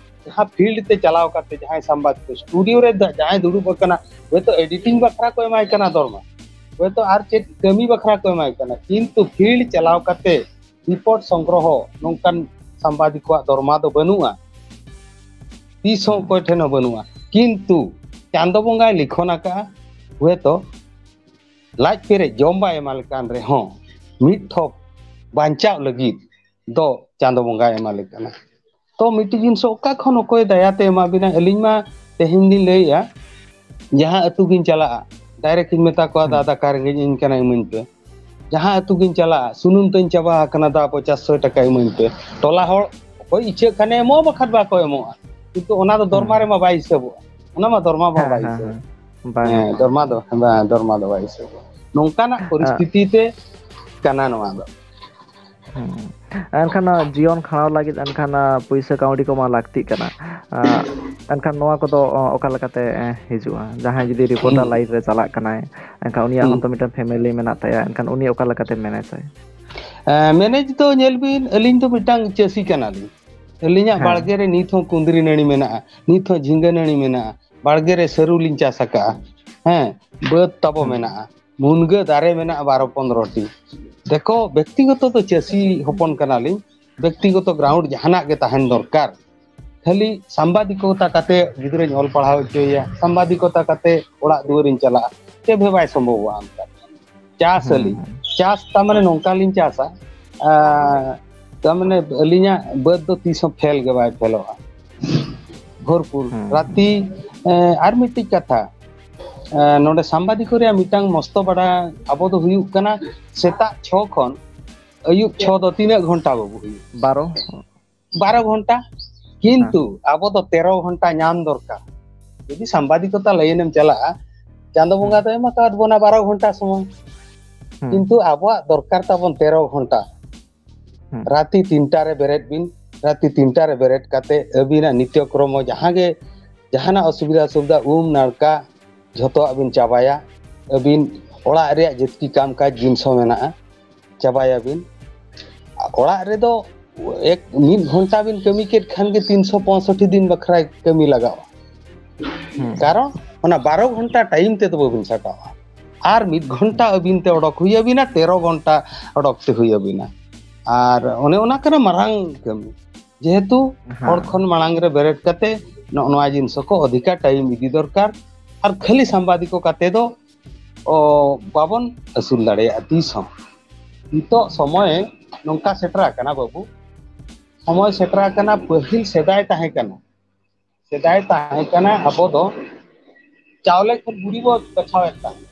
ᱡᱟᱦᱟᱸ ᱯᱷᱤᱞᱰ ᱛᱮ ᱪᱟᱞᱟᱣ ᱠᱟᱛᱮ ᱡᱟᱦᱟᱸᱭ ᱥᱟᱢᱵᱟᱫᱤᱠ ᱠᱚ, ᱥᱴᱩᱰᱤᱭᱳ ᱨᱮ ᱡᱟᱦᱟᱸᱭ ᱫᱩᱲᱩᱵ ᱟᱠᱟᱱᱟ, ᱦᱚᱭᱛᱳ ᱮᱰᱤᱴᱤᱝ ᱵᱟᱠᱷᱨᱟ ᱠᱚ ᱮᱢᱟᱭ ᱠᱟᱱᱟ ᱫᱚᱨᱢᱟ, ᱦᱚᱭᱛᱳ ᱟᱨ ᱪᱮᱫ ᱠᱟᱹᱢᱤ ᱵᱟᱠᱷᱨᱟ ᱠᱚ ᱮᱢᱟᱭ ᱠᱟᱱᱟ, ᱠᱤᱱᱛᱩ ᱯᱷᱤᱞᱰ ᱪᱟᱞᱟᱣ ᱠᱟᱛᱮ ᱨᱤᱯᱳᱨᱴ ᱥᱚᱝᱜᱨᱚᱦᱚ ᱱᱚᱝᱠᱟᱱ ᱥᱟᱢᱵᱟᱫᱤᱠ ᱠᱚᱣᱟᱜ ᱫᱚᱨᱢᱟ ᱫᱚ ᱵᱟᱹᱱᱩᱜᱼᱟ᱾ ᱛᱤᱥ ᱦᱚᱸ ᱚᱠᱚᱭ ᱴᱷᱮᱱ ᱦᱚᱸ ᱵᱟᱹᱱᱩᱜᱼᱟ᱾ ᱠᱤᱱᱛᱩ ᱪᱟᱸᱫᱚ ᱵᱚᱸᱜᱟᱭ ᱞᱤᱠᱷᱚᱱ ᱟᱠᱟᱫᱼᱟ, ᱦᱚᱭᱛᱳ ᱞᱟᱡ ᱯᱮᱨᱮᱡ ᱡᱚᱢ ᱵᱟᱭ ᱮᱢᱟ ᱞᱮᱠᱟᱱ ᱨᱮᱦᱚᱸ, ᱢᱤᱫ ᱴᱷᱚᱯ ᱵᱟᱧᱪᱟᱣ ᱞᱟᱹᱜᱤᱫ ᱫᱚ ᱪᱟᱸᱫᱚ ᱵᱚᱸᱜᱟᱭ ᱮᱢᱟ ᱞᱮ ᱠᱟᱱᱟ᱾ ᱛᱚ ᱢᱤᱫᱴᱤᱡ ᱡᱤᱱᱤᱥ ᱚᱠᱟ ᱠᱷᱚᱱ ᱚᱠᱚᱭ ᱫᱟᱭᱟᱛᱮ ᱮᱢᱟ ᱵᱤᱱᱟ? ᱟᱹᱞᱤᱧ ᱢᱟ ᱛᱮᱦᱮᱧ ᱞᱤᱧ ᱞᱟᱹᱭᱮᱜᱼᱟ, ᱡᱟᱦᱟᱸ ᱟᱹᱛᱩ ᱜᱤᱧ ᱪᱟᱞᱟᱜᱼᱟ, ᱰᱟᱭᱨᱮᱠᱴ ᱤᱧ ᱢᱮᱛᱟ ᱠᱚᱣᱟ, ᱦᱩᱸ᱾ "ᱫᱟ, ᱫᱟᱠᱟ ᱨᱮᱸᱜᱮᱡ ᱤᱧ ᱠᱟᱱᱟ, ᱤᱢᱟᱹᱧ ᱯᱮ᱾" ᱡᱟᱦᱟᱸ ᱟᱹᱛᱩ ᱜᱤᱧ ᱪᱟᱞᱟᱜᱼᱟ, "ᱥᱩᱱᱩᱢ ᱛᱤᱧ ᱪᱟᱵᱟ ᱟᱠᱟᱱᱟ, ᱫᱟ, ᱯᱚᱧᱪᱟᱥ ᱥᱚ ᱴᱟᱠᱟ ᱤᱢᱟᱹᱧ ᱯᱮ᱾" ᱴᱚᱞᱟ ᱦᱚᱲ ᱚᱠᱚᱭ ᱤᱪᱪᱷᱟᱹᱜ ᱠᱷᱟᱱᱮ ᱮᱢᱚᱜᱼᱟ, ᱵᱟᱠᱷᱟᱱ ᱵᱟᱠᱚ ᱮᱢᱚᱜᱼᱟ᱾ ᱠᱤᱱᱛᱩ ᱚᱱᱟ ᱫᱚ ᱫᱚᱨᱢᱟ ᱦᱩᱸ᱾ ᱨᱮᱢᱟ ᱵᱟᱭ ᱦᱤᱥᱟᱹᱵᱚᱜᱼᱟ᱾ ᱚᱱᱟ ᱢᱟ ᱫᱚᱨᱢᱟ ᱢᱟ ᱦᱮᱸ, ᱵᱟᱭ ᱦᱮᱸ, ᱦᱤᱥᱟᱹᱵᱚᱜᱼᱟ᱾ ᱦᱮᱸ᱾ ᱦᱮᱸ, ᱫᱚᱨᱢᱟ ᱫᱚ, ᱦᱮᱸ, ᱫᱚᱨᱢᱟ ᱫᱚ ᱵᱟᱭ ᱦᱤᱥᱟᱹᱵᱚᱜᱼᱟ᱾ ᱱᱚᱝᱠᱟᱱᱟᱜ ᱟ- ᱯᱚᱨᱤᱥᱛᱷᱤᱛᱤ ᱛᱮ ᱠᱟᱱᱟ ᱱᱚᱣᱟ ᱫᱚ᱾ ᱦᱩᱸ᱾ ᱮᱱᱠᱷᱟᱱ ᱱᱚᱣᱟ ᱡᱤᱭᱚᱱ ᱠᱷᱟᱸᱰᱟᱣ ᱞᱟᱹᱜᱤᱫ ᱮᱱᱠᱷᱟᱱ, ᱟ, ᱯᱩᱭᱥᱟᱹ ᱠᱟᱹᱣᱰᱤ ᱠᱚᱢᱟ ᱞᱟᱹᱠᱛᱤᱜ ᱠᱟᱱᱟ᱾ ᱟ, ᱮᱱᱠᱷᱟᱱ ᱱᱚᱣᱟ ᱠᱚᱫᱚ, ᱚ, ᱚᱠᱟ ᱞᱮᱠᱟᱛᱮ, ᱮ, ᱦᱤᱡᱩᱜᱼᱟ? ᱡᱟᱦᱟᱸᱭ ᱡᱩᱫᱤ ᱨᱤᱯᱳᱨᱴᱟᱨ ᱦᱩᱸ᱾ ᱞᱟᱭᱤᱱ ᱨᱮ ᱪᱟᱞᱟᱜ ᱠᱟᱱᱟᱭ, ᱮᱱᱠᱷᱟᱱ ᱩᱱᱤᱭᱟᱜ ᱦᱩᱸ᱾ ᱦᱚᱸᱛᱚ ᱢᱤᱫᱴᱟᱝ ᱯᱷᱮᱢᱮᱞᱤ ᱢᱮᱱᱟᱜ ᱛᱟᱭᱟ, ᱮᱱᱠᱷᱟᱱ ᱩᱱᱤ ᱚᱠᱟ ᱞᱮᱠᱟᱛᱮ ᱢᱮᱱᱮᱡᱟᱭ? ᱮ, ᱢᱮᱱᱮᱡ ᱫᱚ ᱧᱮᱞ ᱵᱤᱱ, ᱟᱹᱞᱤᱧ ᱫᱚ ᱢᱤᱫᱴᱟᱝ ᱪᱟᱹᱥᱤ ᱠᱟᱱᱟᱞᱤᱧ᱾ ᱟᱹᱞᱤᱧᱟᱜ ᱦᱮᱸ᱾ ᱵᱟᱲᱜᱮ ᱨᱮ ᱱᱤᱛ ᱦᱚᱸ ᱠᱩᱸᱫᱽᱨᱤ ᱱᱟᱹᱲᱤ ᱢᱮᱱᱟᱜᱼᱟ, ᱱᱤᱛ ᱦᱚᱸ ᱡᱷᱤᱸᱜᱟᱹ ᱱᱟᱹᱲᱤ ᱢᱮᱱᱟᱜᱼᱟ, ᱵᱟᱲᱜᱮ ᱨᱮ ᱥᱟᱹᱨᱩ ᱞᱤᱧ ᱪᱟᱥ ᱟᱠᱟᱜᱼᱟ, ᱦᱮᱸ, ᱵᱟᱹᱫᱽ ᱛᱟᱵᱚ ᱦᱩᱸ᱾ ᱢᱮᱱᱟᱜᱼᱟ, ᱢᱩᱱᱜᱟᱹ ᱫᱟᱨᱮ ᱢᱮᱱᱟᱜᱼᱟ ᱵᱟᱨᱚ ᱯᱚᱱᱫᱽᱨᱚ ᱴᱤ᱾ ᱫᱮᱠᱷᱚ, ᱵᱮᱠᱛᱤᱜᱚᱛᱚ ᱫᱚ ᱪᱟᱹᱥᱤ ᱦᱚᱯᱚᱱ ᱠᱟᱱᱟᱞᱤᱧ, ᱵᱮᱠᱛᱤᱜᱚᱛᱚ ᱜᱨᱟᱣᱩᱱᱰ ᱡᱟᱦᱟᱱᱟᱜ ᱜᱮ ᱛᱟᱦᱮᱱ ᱫᱚᱨᱠᱟᱨ᱾ ᱠᱷᱟᱹᱞᱤ ᱥᱟᱢᱵᱟᱫᱤᱠᱚᱛᱟ ᱠᱟᱛᱮ ᱜᱤᱫᱽᱨᱟᱹᱧ ᱚᱞ ᱯᱟᱲᱦᱟᱣ ᱦᱚᱪᱚᱭᱮᱭᱟ, ᱥᱟᱢᱵᱟᱫᱤᱠᱚᱛᱟ ᱠᱟᱛᱮ ᱚᱲᱟᱜ ᱫᱩᱣᱟᱹᱨᱤᱧ ᱪᱟᱞᱟᱜᱼᱟ, ᱪᱮᱫ ᱦᱚᱸ ᱵᱟᱭ ᱥᱚᱢᱵᱷᱚᱵᱚᱜᱼᱟ ᱚᱱᱠᱟ᱾ ᱪᱟᱥ ᱦᱩᱸ, ᱟᱹᱞᱤᱧ, ᱦᱩᱸ᱾ ᱪᱟᱥ ᱛᱟ ᱢᱟᱱᱮ ᱱᱚᱝᱠᱟ ᱞᱤᱧ ᱪᱟᱥᱟ, ᱟᱸ, ᱛᱟ ᱢᱟᱱᱮ ᱟᱹᱞᱤᱧᱟᱜ ᱵᱟᱹᱫᱽ ᱫᱚ ᱛᱤᱥ ᱦᱚᱸ ᱯᱷᱮᱞ ᱜᱮ ᱵᱟᱭ ᱯᱷᱮᱞᱚᱜᱼᱟ᱾ ᱵᱷᱚᱨᱯᱩᱨ ᱦᱩᱸ, ᱦᱩᱸ᱾ ᱨᱟᱛᱤ, ᱮᱸ, ᱟᱨ ᱢᱤᱫᱴᱤᱡ ᱠᱟᱛᱷᱟ, ᱮᱸ, ᱱᱚᱰᱮ ᱥᱟᱢᱵᱟᱫᱤᱠᱚ ᱨᱮᱭᱟᱜ ᱢᱤᱫᱴᱟᱝ ᱢᱚᱥᱛᱚ ᱵᱟᱰᱟ ᱟᱵᱚ ᱫᱚ ᱦᱩᱭᱩᱜ ᱠᱟᱱᱟ, ᱥᱮᱛᱟᱜ ᱪᱷᱚ ᱠᱷᱚᱱ ᱟᱹᱭᱩᱵ ᱪᱷᱚ ᱫᱚ ᱛᱤᱱᱟᱹᱜ ᱜᱷᱚᱱᱴᱟ ᱵᱟᱹᱵᱩ ᱦᱩᱭᱩᱜ? ᱵᱟᱨᱚ᱾ ᱵᱟᱨᱚ ᱜᱷᱚᱱᱴᱟ᱾ ᱠᱤᱱᱛᱩ ᱟᱵᱚ ᱫᱚ ᱛᱮᱨᱚ ᱜᱷᱚᱱᱴᱟ ᱧᱟᱢ ᱫᱚᱨᱠᱟᱨ᱾ ᱡᱩᱫᱤ ᱥᱟᱢᱵᱟᱫᱤᱠᱚᱛᱟ ᱞᱟᱭᱤᱱ ᱮᱢ ᱪᱟᱞᱟᱜᱼᱟ, ᱪᱟᱸᱫᱚ ᱵᱚᱸᱜᱟ ᱫᱚ ᱮᱢ ᱟᱠᱟᱫ ᱵᱚᱱᱟ ᱵᱟᱨᱚ ᱜᱷᱚᱱᱴᱟ ᱥᱚᱢᱚᱭ᱾ ᱦᱩᱸ᱾ ᱠᱤᱱᱛᱩ ᱟᱵᱚᱣᱟᱜ ᱫᱚᱨᱠᱟᱨ ᱛᱟᱵᱚᱱ ᱛᱮᱨᱚ ᱜᱷᱚᱱᱴᱟ᱾ ᱦᱩᱸ᱾ ᱨᱟᱛᱤ ᱛᱤᱱᱴᱟ ᱨᱮ ᱵᱮᱨᱮᱫ ᱵᱤᱱ, ᱨᱟᱛᱤ ᱛᱤᱱᱴᱟ ᱨᱮ ᱵᱮᱨᱮᱫ ᱠᱟᱛᱮ ᱟᱹᱵᱤᱱᱟᱜ ᱱᱤᱛᱭᱚ ᱠᱨᱚᱢᱚ ᱡᱟᱦᱟᱸ ᱜᱮ, ᱡᱟᱦᱟᱱᱟᱜ ᱚᱥᱩᱵᱤᱫᱷᱟ ᱥᱩᱵᱤᱫᱷᱟ, ᱩᱢ ᱱᱟᱲᱠᱟ, ᱡᱷᱚᱛᱚᱣᱟᱜ ᱵᱤᱱ ᱪᱟᱵᱟᱭᱟ᱾ ᱟᱹᱵᱤᱱ ᱚᱲᱟᱜ ᱨᱮᱭᱟᱜ ᱡᱟᱹᱛᱠᱤ ᱠᱟᱢ ᱠᱟᱡᱽ ᱡᱤᱱᱤᱥ ᱦᱚᱸ ᱢᱮᱱᱟᱜᱼᱟ, ᱪᱟᱵᱟᱭᱟᱵᱤᱱ᱾ ᱚᱲᱟᱜ ᱨᱮᱫᱚ ᱮᱠ, ᱢᱤᱫ ᱜᱷᱚᱱᱴᱟ ᱵᱤᱱ ᱠᱟᱹᱢᱤ ᱠᱮᱫ ᱠᱷᱟᱱ ᱜᱮ ᱛᱤᱱᱥᱚ ᱯᱚᱸᱭᱥᱚᱴᱴᱤ ᱫᱤᱱ ᱵᱟᱠᱷᱨᱟ ᱠᱟᱹᱢᱤ ᱞᱟᱜᱟᱜᱼᱟ᱾ ᱦᱩᱸ᱾ ᱠᱟᱨᱚᱱ ᱚᱱᱟ ᱵᱟᱨᱚ ᱜᱷᱚᱱᱴᱟ ᱴᱟᱭᱤᱢ ᱛᱮᱫᱚ ᱵᱟᱹᱵᱤᱱ ᱥᱟᱴᱟᱣᱟ᱾ ᱟᱨ ᱢᱤᱫ ᱜᱷᱚᱱᱴᱟ ᱟᱹᱵᱤᱱ ᱛᱮ ᱚᱰᱚᱠ ᱦᱩᱭ ᱟᱹᱵᱤᱱᱟ, ᱛᱮᱨᱚ ᱜᱷᱚᱱᱴᱟ ᱚᱰᱚᱠ ᱛᱮ ᱦᱩᱭ ᱟᱹᱵᱤᱱᱟ᱾ ᱟᱨ ᱚᱱᱮ ᱚᱱᱟ ᱠᱟᱱᱟ ᱢᱟᱨᱟᱝ ᱠᱟᱹᱢᱤ᱾ ᱡᱮᱦᱮᱛᱩ ᱦᱮᱸ᱾ ᱦᱚᱲ ᱠᱷᱚᱱ ᱢᱟᱲᱟᱝ ᱨᱮ ᱵᱮᱨᱮᱫ ᱠᱟᱛᱮ ᱱᱚᱜᱼᱚ ᱱᱚᱣᱟ ᱡᱤᱱᱤᱥ ᱠᱚ ᱚᱫᱷᱤᱠᱟ ᱴᱟᱭᱤᱢ ᱤᱫᱤ ᱫᱚᱨᱠᱟᱨ᱾ ᱟᱨ ᱠᱷᱟᱹᱞᱤ ᱥᱟᱢᱵᱟᱫᱤᱠᱚ ᱠᱟᱛᱮ ᱫᱚ, ᱚ, ᱵᱟᱵᱚᱱ ᱟᱹᱥᱩᱞ ᱫᱟᱲᱮᱭᱟᱜᱼᱟ ᱛᱤᱥ ᱦᱚᱸ᱾ ᱱᱤᱛᱚᱜ ᱥᱚᱢᱚᱭ ᱱᱚᱝᱠᱟ ᱥᱮᱴᱮᱨ ᱟᱠᱟᱱᱟ ᱵᱟᱹᱵᱩ, ᱥᱚᱢᱚᱭ ᱥᱮᱴᱮᱨ ᱟᱠᱟᱱᱟ, ᱯᱟᱹᱦᱤᱞ ᱥᱮᱫᱟᱭ ᱛᱟᱦᱮᱸ ᱠᱟᱱᱟ, ᱥᱮᱫᱟᱭ ᱛᱟᱦᱮᱸ ᱠᱟᱱᱟ ᱟᱵᱚ ᱫᱚ ᱪᱟᱣᱞᱮ ᱠᱷᱚᱱ ᱜᱩᱲᱤ ᱵᱚ ᱵᱟᱪᱷᱟᱣᱮᱫ ᱛᱟᱦᱮᱸ᱾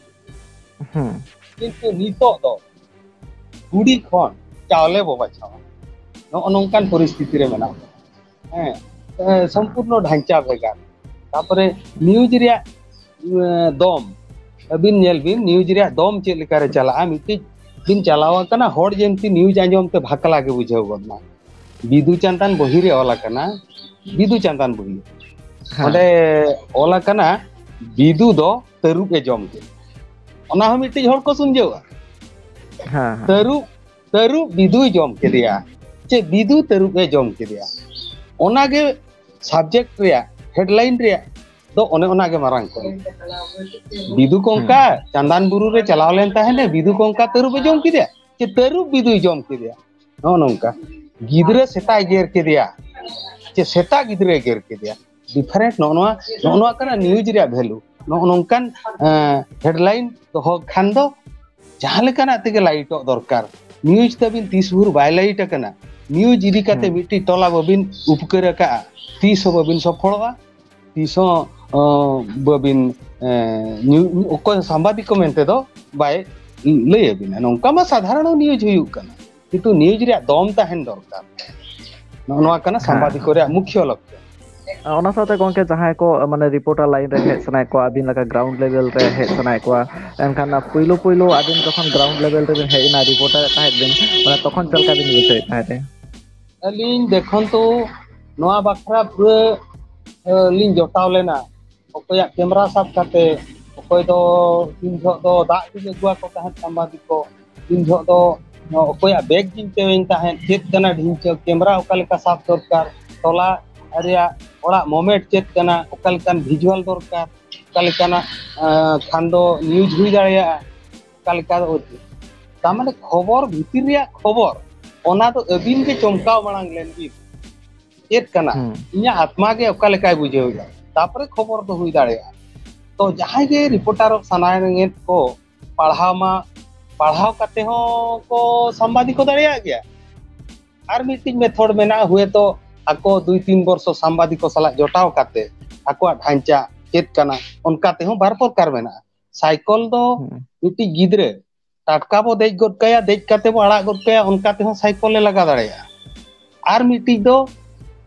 ᱦᱩᱸ᱾ ᱠᱤᱱᱛᱩ ᱱᱤᱛᱚᱜ ᱫᱚ ᱜᱩᱲᱤ ᱠᱷᱚᱱ ᱪᱟᱣᱞᱮ ᱵᱚ ᱵᱟᱪᱷᱟᱣᱟ᱾ ᱱᱚᱜᱼᱚ ᱱᱚᱝᱠᱟᱱ ᱯᱚᱨᱤᱥᱛᱷᱤᱛᱤ ᱨᱮ ᱢᱮᱱᱟᱜ ᱵᱚᱱᱟ᱾ ᱦᱮᱸ, ᱮ, ᱥᱚᱢᱯᱩᱨᱱᱚ ᱰᱷᱟᱧᱪᱟ ᱵᱷᱮᱜᱟᱨ᱾ ᱛᱟᱯᱚᱨᱮ ᱱᱤᱭᱩᱡᱽ ᱨᱮᱭᱟᱜ, ᱮ, ᱫᱚᱢ, ᱟᱹᱵᱤᱱ ᱧᱮᱞ ᱵᱤᱱ ᱱᱤᱭᱩᱡᱽ ᱨᱮᱭᱟᱜ ᱫᱚᱢ ᱪᱮᱫ ᱞᱮᱠᱟ ᱨᱮ ᱪᱟᱞᱟᱜᱼᱟ᱾ ᱢᱤᱫᱴᱤᱡ ᱵᱤᱱ ᱪᱟᱞᱟᱣ ᱟᱠᱟᱱᱟ, ᱦᱚᱲ ᱡᱮᱢᱛᱤ ᱱᱤᱭᱩᱡᱽ ᱟᱸᱡᱚᱢ ᱛᱮ ᱵᱷᱟᱠᱞᱟ ᱜᱮ ᱵᱩᱡᱷᱟᱹᱣ ᱜᱚᱫ ᱮᱱᱟ᱾ ᱵᱤᱫᱩ ᱪᱟᱸᱫᱟᱱ ᱵᱚᱦᱤ ᱨᱮ ᱚᱞ ᱟᱠᱟᱱᱟ, ᱵᱤᱫᱩ ᱪᱟᱸᱫᱟᱱ ᱵᱚᱦᱤ᱾ ᱦᱮᱸ᱾ ᱚᱸᱰᱮ ᱚᱞ ᱟᱠᱟᱱᱟ, ᱵᱤᱫᱩ ᱫᱚ ᱛᱟᱹᱨᱩᱵ ᱮ ᱡᱚᱢ ᱠᱮᱫ᱾ ᱚᱱᱟ ᱦᱚᱸ ᱢᱤᱫᱴᱤᱡ ᱦᱚᱲ ᱠᱚ ᱥᱩᱢᱡᱷᱟᱹᱣᱟ᱾ ᱦᱮᱸ, ᱦᱮᱸ᱾ ᱛᱟᱹᱨᱩᱵ, ᱛᱟᱹᱨᱩᱵ ᱵᱤᱫᱩᱭ ᱡᱚᱢ ᱠᱮᱫᱮᱭᱟ, ᱪᱮ ᱵᱤᱫᱩ ᱛᱟᱹᱨᱩᱵ ᱮ ᱡᱚᱢ ᱠᱮᱫᱮᱭᱟ᱾ ᱚᱱᱟᱜᱮ ᱥᱟᱵᱡᱮᱠᱴ ᱨᱮᱭᱟᱜ, ᱦᱮᱰᱞᱟᱭᱤᱱ ᱨᱮᱭᱟᱜ ᱫᱚ ᱚᱱᱮ ᱚᱱᱟᱜᱮ ᱢᱟᱨᱟᱝ ᱠᱟᱹᱢᱤ᱾ ᱵᱤᱫᱩ ᱠᱚᱝᱠᱟ ᱪᱟᱸᱫᱟᱱ ᱵᱩᱨᱩ ᱨᱮ ᱪᱟᱞᱟᱣ ᱞᱮᱱ ᱛᱟᱦᱮᱸᱱᱮ, ᱵᱤᱫᱩ ᱠᱚᱝᱠᱟ ᱛᱟᱹᱨᱩᱵ ᱮ ᱡᱚᱢ ᱠᱮᱫᱮᱭᱟ, ᱪᱮ ᱛᱟᱹᱨᱩᱵ ᱵᱤᱫᱩᱭ ᱡᱚᱢ ᱠᱮᱫᱮᱭᱟ? ᱱᱚᱜᱼᱚ ᱱᱚᱝᱠᱟ᱾ ᱜᱤᱫᱽᱨᱟᱹ ᱥᱮᱛᱟᱭ ᱜᱮᱨ ᱠᱮᱫᱮᱭᱟ, ᱪᱮ ᱥᱮᱛᱟ ᱜᱤᱫᱽᱨᱟᱹᱭ ᱜᱮᱨ ᱠᱮᱫᱮᱭᱟ? ᱰᱤᱯᱷᱟᱨᱮᱱᱴ ᱱᱚᱜᱼᱚ ᱱᱚᱣᱟ, ᱱᱚᱜᱼᱚ ᱱᱚᱣᱟ ᱠᱟᱱᱟ ᱱᱤᱭᱩᱡᱽ ᱨᱮᱭᱟᱜ ᱵᱷᱮᱞᱩ᱾ ᱱᱚᱜᱼᱚ ᱱᱚᱝᱠᱟᱱ, ᱮᱸ, ᱦᱮᱰᱞᱟᱭᱤᱱ ᱫᱚᱦᱚ ᱠᱷᱟᱱ ᱫᱚ ᱡᱟᱦᱟᱸ ᱞᱮᱠᱟᱱᱟᱜ ᱛᱮᱜᱮ ᱞᱟᱭᱤᱴᱚᱜ ᱫᱚᱨᱠᱟᱨ᱾ ᱱᱤᱭᱩᱡᱽ ᱛᱟᱹᱵᱤᱱ ᱛᱤᱥ ᱵᱷᱳᱨ ᱵᱟᱭ ᱞᱟᱭᱤᱴ ᱟᱠᱟᱱᱟ, ᱱᱤᱭᱩᱡᱽ ᱤᱫᱤ ᱠᱟᱛᱮ ᱦᱩᱸ᱾ ᱢᱤᱫᱴᱤᱡ ᱴᱚᱞᱟ ᱵᱟᱹᱵᱤᱱ ᱩᱯᱠᱟᱹᱨ ᱟᱠᱟᱜᱼᱟ, ᱛᱤᱥ ᱦᱚᱸ ᱵᱟᱹᱵᱤᱱ ᱥᱚᱯᱷᱚᱞᱚᱜᱼᱟ, ᱛᱤᱥ ᱦᱚᱸ ᱚ, ᱵᱟᱹᱵᱤᱱ, ᱮ, ᱧᱩ-, ᱚᱠᱚᱭ ᱥᱟᱢᱵᱟᱫᱤᱠ ᱠᱚ ᱢᱮᱱᱛᱮ ᱫᱚ ᱵᱟᱭ ᱞᱟᱹᱭ ᱟᱵᱤᱱᱟ᱾ ᱱᱚᱝᱠᱟ ᱢᱟ ᱥᱟᱫᱷᱟᱨᱚᱱ ᱱᱤᱭᱩᱡᱽ ᱦᱩᱭᱩᱜ ᱠᱟᱱᱟ, ᱠᱤᱱᱛᱩ ᱱᱤᱭᱩᱡᱽ ᱨᱮᱭᱟᱜ ᱫᱚᱢ ᱛᱟᱦᱮᱱ ᱫᱚᱨᱠᱟᱨ᱾ ᱱᱚᱜᱼᱚ ᱱᱚᱣᱟ ᱠᱟᱱᱟ ᱦᱮᱸ᱾ ᱥᱟᱢᱵᱟᱫᱤᱠ ᱠᱚ ᱨᱮᱭᱟᱜ ᱢᱩᱠᱷᱭᱚ ᱞᱚᱠᱠᱷᱚ᱾ ᱚᱱᱟ ᱥᱟᱶᱛᱮ ᱜᱚᱝᱠᱮ, ᱡᱟᱦᱟᱸᱭ ᱠᱚ ᱢᱟᱱᱮ ᱨᱤᱯᱳᱨᱴᱟᱨ ᱞᱟᱭᱤᱱ ᱨᱮ ᱦᱮᱡ ᱥᱟᱱᱟᱭᱮᱫ ᱠᱚᱣᱟ, ᱟᱹᱵᱤᱱ ᱞᱮᱠᱟ ᱜᱨᱟᱣᱩᱱᱰ ᱞᱮᱵᱮᱞ ᱨᱮ ᱦᱮᱡ ᱥᱟᱱᱟᱭᱮᱫ ᱠᱚᱣᱟ, ᱮᱱᱠᱷᱟᱱ ᱯᱩᱭᱞᱩ ᱯᱩᱭᱞᱩ ᱟᱹᱵᱤᱱ ᱡᱚᱠᱷᱚᱱ ᱜᱨᱟᱣᱩᱱᱰ ᱞᱮᱵᱮᱞ ᱨᱮᱵᱤᱱ ᱦᱮᱡ ᱮᱱᱟ, ᱨᱤᱯᱳᱨᱴᱟᱨ ᱛᱟᱦᱮᱸᱫ ᱵᱤᱱ, ᱢᱟᱱᱮ ᱛᱚᱠᱷᱚᱱ ᱪᱮᱫ ᱞᱮᱠᱟ ᱵᱤᱱ ᱵᱩᱡᱷᱟᱹᱣᱮᱫ ᱛᱟᱦᱮᱸᱫ? ᱟᱹᱞᱤᱧ ᱫᱮᱠᱷᱚᱱ ᱛᱚ ᱱᱚᱣᱟ ᱵᱟᱠᱷᱨᱟ ᱯᱩᱨᱟᱹ, ᱮ, ᱞᱤᱧ ᱡᱚᱴᱟᱣ ᱞᱮᱱᱟ᱾ ᱚᱠᱚᱭᱟᱜ ᱠᱮᱢᱨᱟ ᱥᱟᱵ ᱠᱟᱛᱮ, ᱚᱠᱚᱭ ᱫᱚ ᱛᱤᱱ ᱡᱚᱦᱚᱜ ᱫᱚ ᱫᱟᱜ ᱞᱤᱧ ᱟᱹᱜᱩᱣᱟᱠᱚ ᱛᱟᱦᱮᱸᱫ ᱥᱟᱢᱵᱟᱫᱤᱠ ᱠᱚ, ᱛᱤᱱ ᱡᱚᱦᱚᱜ ᱫᱚ ᱚᱠᱚᱭᱟᱜ ᱵᱮᱜᱽ ᱪᱤᱱᱛᱟᱹᱣᱟᱹᱧ ᱛᱟᱦᱮᱸᱫ, ᱪᱮᱫ ᱠᱟᱱᱟ ᱰᱷᱤᱝᱪᱟᱹ, ᱠᱮᱢᱨᱟ ᱚᱠᱟ ᱞᱮᱠᱟ ᱥᱟᱵ ᱫᱚᱨᱠᱟᱨ, ᱴᱚᱞᱟ ᱨᱮᱭᱟᱜ ᱚᱲᱟᱜ ᱢᱚᱢᱮᱱᱴ ᱪᱮᱫ ᱠᱟᱱᱟ, ᱚᱠᱟ ᱞᱮᱠᱟᱱ ᱵᱷᱤᱡᱩᱣᱟᱞ ᱫᱚᱨᱠᱟᱨ, ᱚᱠᱟ ᱞᱮᱠᱟᱱᱟᱜ, ᱮᱸ, ᱠᱷᱟᱱ ᱫᱚ ᱱᱤᱭᱩᱡᱽ ᱦᱩᱭ ᱫᱟᱲᱮᱭᱟᱜᱼᱟ, ᱚᱠᱟ ᱞᱮᱠᱟ᱾ ᱛᱟᱨ ᱢᱟᱱᱮ ᱠᱷᱚᱵᱚᱨ ᱵᱷᱤᱛᱤᱨ ᱨᱮᱭᱟᱜ ᱠᱷᱚᱵᱚᱨ, ᱚᱱᱟ ᱫᱚ ᱟᱹᱵᱤᱱ ᱜᱮ ᱪᱚᱢᱠᱟᱣ ᱢᱟᱲᱟᱝ ᱞᱮᱱ ᱵᱤᱱ᱾ ᱪᱮᱫ ᱠᱟᱱᱟ? ᱦᱩᱸ᱾ ᱤᱧᱟᱹᱜ ᱟᱛᱢᱟ ᱜᱮ ᱚᱠᱟ ᱞᱮᱠᱟᱭ ᱵᱩᱡᱷᱟᱹᱣ ᱮᱫᱟ, ᱛᱟᱨᱯᱚᱨᱮ ᱠᱷᱚᱵᱚᱨ ᱫᱚ ᱦᱩᱭ ᱫᱟᱲᱮᱭᱟᱜᱼᱟ᱾ ᱛᱚ ᱡᱟᱦᱟᱸᱭ ᱜᱮ ᱨᱤᱯᱳᱨᱴᱟᱨᱚᱜ ᱥᱟᱱᱟᱭᱮᱫ ᱠᱚ, ᱯᱟᱲᱦᱟᱣ ᱢᱟ, ᱯᱟᱲᱦᱟᱣ ᱠᱟᱛᱮ ᱦᱚᱸ ᱠᱚ ᱥᱟᱢᱵᱟᱫᱤᱠ ᱠᱚ ᱫᱟᱲᱮᱭᱟᱜ ᱜᱮᱭᱟ᱾ ᱟᱨ ᱢᱤᱫᱴᱤᱡ ᱢᱮᱛᱷᱚᱰ ᱢᱮᱱᱟᱜᱼᱟ, ᱦᱩᱭᱛᱚ ᱟᱠᱚ ᱫᱩᱭ ᱛᱤᱱ ᱵᱚᱨᱥᱚ ᱥᱟᱢᱵᱟᱫᱤᱠ ᱠᱚ ᱥᱟᱞᱟᱜ ᱡᱚᱴᱟᱣ ᱠᱟᱛᱮ ᱟᱠᱚᱣᱟᱜ ᱰᱷᱟᱧᱪᱟ ᱪᱮᱫ ᱠᱟᱱᱟ, ᱚᱱᱠᱟ ᱛᱮᱦᱚᱸ ᱵᱟᱨ ᱯᱨᱚᱠᱟᱨ ᱢᱮᱱᱟᱜᱼᱟ᱾ ᱥᱟᱭᱠᱚᱞ ᱫᱚ ᱦᱩᱸ᱾ ᱢᱤᱫᱴᱤᱡ ᱜᱤᱫᱽᱨᱟᱹ ᱴᱟᱴᱠᱟ ᱵᱚ ᱫᱮᱡ ᱜᱚᱫ ᱠᱟᱭᱟ, ᱫᱮᱡ ᱠᱟᱛᱮ ᱵᱚ ᱟᱲᱟᱜ ᱜᱚᱫ ᱠᱟᱭᱟ, ᱚᱱᱠᱟ ᱛᱮᱦᱚᱸ ᱥᱟᱭᱠᱚᱞ ᱞᱮ ᱞᱟᱜᱟ ᱫᱟᱲᱮᱭᱟᱜᱼᱟ᱾ ᱟᱨ ᱢᱤᱫᱴᱤᱡ ᱫᱚ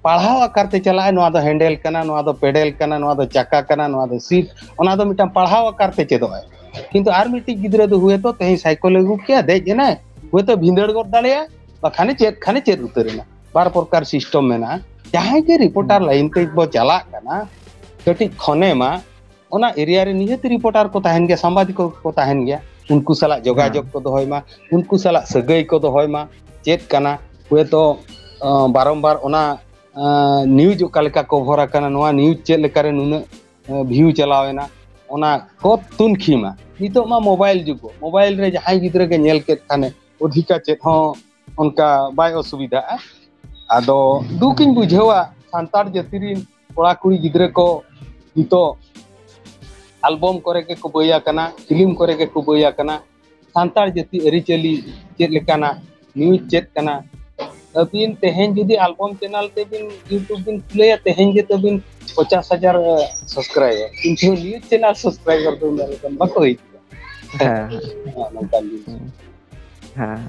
ᱯᱟᱲᱦᱟᱣ ᱟᱠᱟᱨ ᱛᱮ ᱪᱟᱞᱟᱜᱼᱟᱭ, ᱱᱚᱣᱟ ᱫᱚ ᱦᱮᱱᱰᱮᱞ ᱠᱟᱱᱟ, ᱱᱚᱣᱟ ᱫᱚ ᱯᱮᱰᱮᱞ ᱠᱟᱱᱟ, ᱱᱚᱣᱟ ᱫᱚ ᱪᱟᱠᱟ ᱠᱟᱱᱟ, ᱱᱚᱣᱟ ᱫᱚ ᱥᱤᱴ, ᱚᱱᱟ ᱫᱚ ᱢᱤᱫᱴᱟᱝ ᱯᱟᱲᱦᱟᱣ ᱟᱠᱟᱨ ᱛᱮ ᱪᱮᱫᱚᱜ ᱟᱭ᱾ ᱠᱤᱱᱛᱩ ᱟᱨ ᱢᱤᱫᱴᱤᱡ ᱜᱤᱫᱽᱨᱟᱹ ᱫᱚ ᱦᱩᱭᱛᱚ ᱛᱮᱦᱮᱧ ᱥᱟᱭᱠᱚᱞᱮ ᱟᱹᱜᱩ ᱠᱮᱭᱟ, ᱫᱮᱡ ᱮᱱᱟᱭ, ᱦᱩᱭᱛᱚ ᱵᱷᱤᱸᱫᱟᱹᱲ ᱜᱚᱫ ᱫᱟᱲᱮᱭᱟᱜᱼᱟ, ᱵᱟᱠᱷᱟᱱᱮ ᱪᱮᱫ ᱠᱷᱟᱱᱮ ᱪᱮᱫ ᱩᱛᱟᱹᱨ ᱮᱱᱟ᱾ ᱵᱟᱨ ᱯᱨᱚᱠᱟᱨ ᱥᱤᱥᱴᱮᱢ ᱢᱮᱱᱟᱜᱼᱟ᱾ ᱡᱟᱦᱟᱸᱭ ᱜᱮ ᱨᱤᱯᱳᱨᱴᱟᱨ ᱦᱩᱸ᱾ ᱞᱟᱭᱤᱱ ᱛᱮ ᱵᱚ ᱪᱟᱞᱟᱜ ᱠᱟᱱᱟ, ᱠᱟᱹᱴᱤᱡ ᱠᱷᱚᱱᱮ ᱢᱟ ᱚᱱᱟ ᱮᱨᱤᱭᱟ ᱨᱮ ᱱᱤᱦᱟᱹᱛ ᱨᱤᱯᱳᱨᱴᱟᱨ ᱠᱚ ᱛᱟᱦᱮᱱ ᱜᱮᱭᱟ, ᱥᱟᱢᱵᱟᱫᱤᱠ ᱠᱚ ᱛᱟᱦᱮᱱ ᱜᱮᱭᱟ, ᱩᱱᱠᱩ ᱥᱟᱞᱟᱜ ᱡᱳᱜᱟᱡᱳᱜᱽ ᱦᱮᱸ᱾ ᱠᱚ ᱫᱚᱦᱚᱭ ᱢᱟ, ᱩᱱᱠᱩ ᱥᱟᱞᱟᱜ ᱥᱟᱹᱜᱟᱹᱭ ᱠᱚ ᱫᱚᱦᱚᱭ ᱢᱟ᱾ ᱪᱮᱫ ᱠᱟᱱᱟ, ᱦᱚᱭᱛᱳ, ᱟᱸ, ᱵᱟᱨᱚᱢᱵᱟᱨ ᱚᱱᱟ, ᱟᱸ, ᱱᱤᱭᱩᱡᱽ ᱚᱠᱟ ᱞᱮᱠᱟ ᱠᱚᱵᱷᱚᱨ ᱟᱠᱟᱱᱟ, ᱱᱚᱣᱟ ᱱᱤᱭᱩᱡᱽ ᱪᱮᱫ ᱞᱮᱠᱟᱨᱮ ᱱᱩᱱᱟᱹᱜ, ᱟᱸ, ᱵᱷᱤᱭᱩ ᱪᱟᱞᱟᱣ ᱮᱱᱟ, ᱚᱱᱟ ᱠᱚ ᱛᱩᱱᱠᱷᱤ ᱢᱟ᱾ ᱱᱤᱛᱚᱜ ᱢᱟ ᱢᱳᱵᱟᱭᱤᱞ ᱡᱩᱜᱽ, ᱢᱳᱵᱟᱭᱤᱞ ᱨᱮ ᱡᱟᱦᱟᱸᱭ ᱜᱤᱫᱽᱨᱟᱹ ᱜᱮ ᱧᱮᱞ ᱠᱮᱫ ᱠᱷᱟᱱᱮ ᱚᱫᱷᱤᱠᱟ ᱪᱮᱫ ᱦᱚᱸ ᱚᱱᱠᱟ ᱵᱟᱭ ᱚᱥᱩᱵᱤᱫᱷᱟᱜᱼᱟ᱾ ᱟᱫᱚ ᱫᱩᱠ ᱤᱧ ᱵᱩᱡᱷᱟᱹᱣᱟ, ᱥᱟᱱᱛᱟᱲ ᱡᱟᱹᱛᱤ ᱨᱤᱱ ᱠᱚᱲᱟ ᱠᱩᱲᱤ ᱜᱤᱫᱽᱨᱟᱹ ᱠᱚ ᱱᱤᱛᱚᱜ ᱟᱞᱵᱚᱢ ᱠᱚᱨᱮ ᱜᱮᱠᱚ ᱵᱟᱹᱭ ᱟᱠᱟᱱᱟ, ᱯᱷᱤᱞᱢ ᱠᱚᱨᱮ ᱜᱮᱠᱚ ᱵᱟᱹᱭ ᱟᱠᱟᱱᱟ᱾ ᱥᱟᱱᱛᱟᱲ ᱡᱟᱹᱛᱤ ᱟᱹᱨᱤᱪᱟᱹᱞᱤ ᱪᱮᱫ ᱞᱮᱠᱟᱱᱟ, ᱱᱤᱭᱩᱡᱽ ᱪᱮᱫ ᱠᱟᱱᱟ, ᱟᱹᱵᱤᱱ ᱛᱮᱦᱮᱧ ᱡᱩᱫᱤ ᱟᱞᱵᱚᱢ ᱪᱮᱱᱮᱞ ᱛᱮᱵᱤᱱ YouTube ᱵᱤᱱ ᱠᱷᱩᱞᱟᱹᱭᱟ, ᱛᱮᱦᱮᱧ ᱜᱮ ᱛᱟᱹᱵᱤᱱ ᱯᱚᱪᱟᱥ ᱦᱟᱡᱟᱨ ᱥᱟᱵᱥᱠᱨᱟᱭᱵᱟᱨ, ᱠᱤᱱᱛᱩ ᱱᱤᱭᱩᱡᱽ ᱪᱮᱱᱮᱞ ᱥᱟᱵᱥᱠᱨᱟᱭᱵᱟᱨ ᱫᱚ ᱩᱱᱟᱹᱜ ᱞᱮᱠᱟᱱ ᱵᱟᱠᱚ ᱦᱩᱭᱩᱜᱼᱟ᱾ ᱦᱮᱸ᱾ ᱦᱮᱸ, ᱱᱚᱝᱠᱟᱱ ᱡᱤᱱᱤᱥ᱾ ᱦᱮᱸ᱾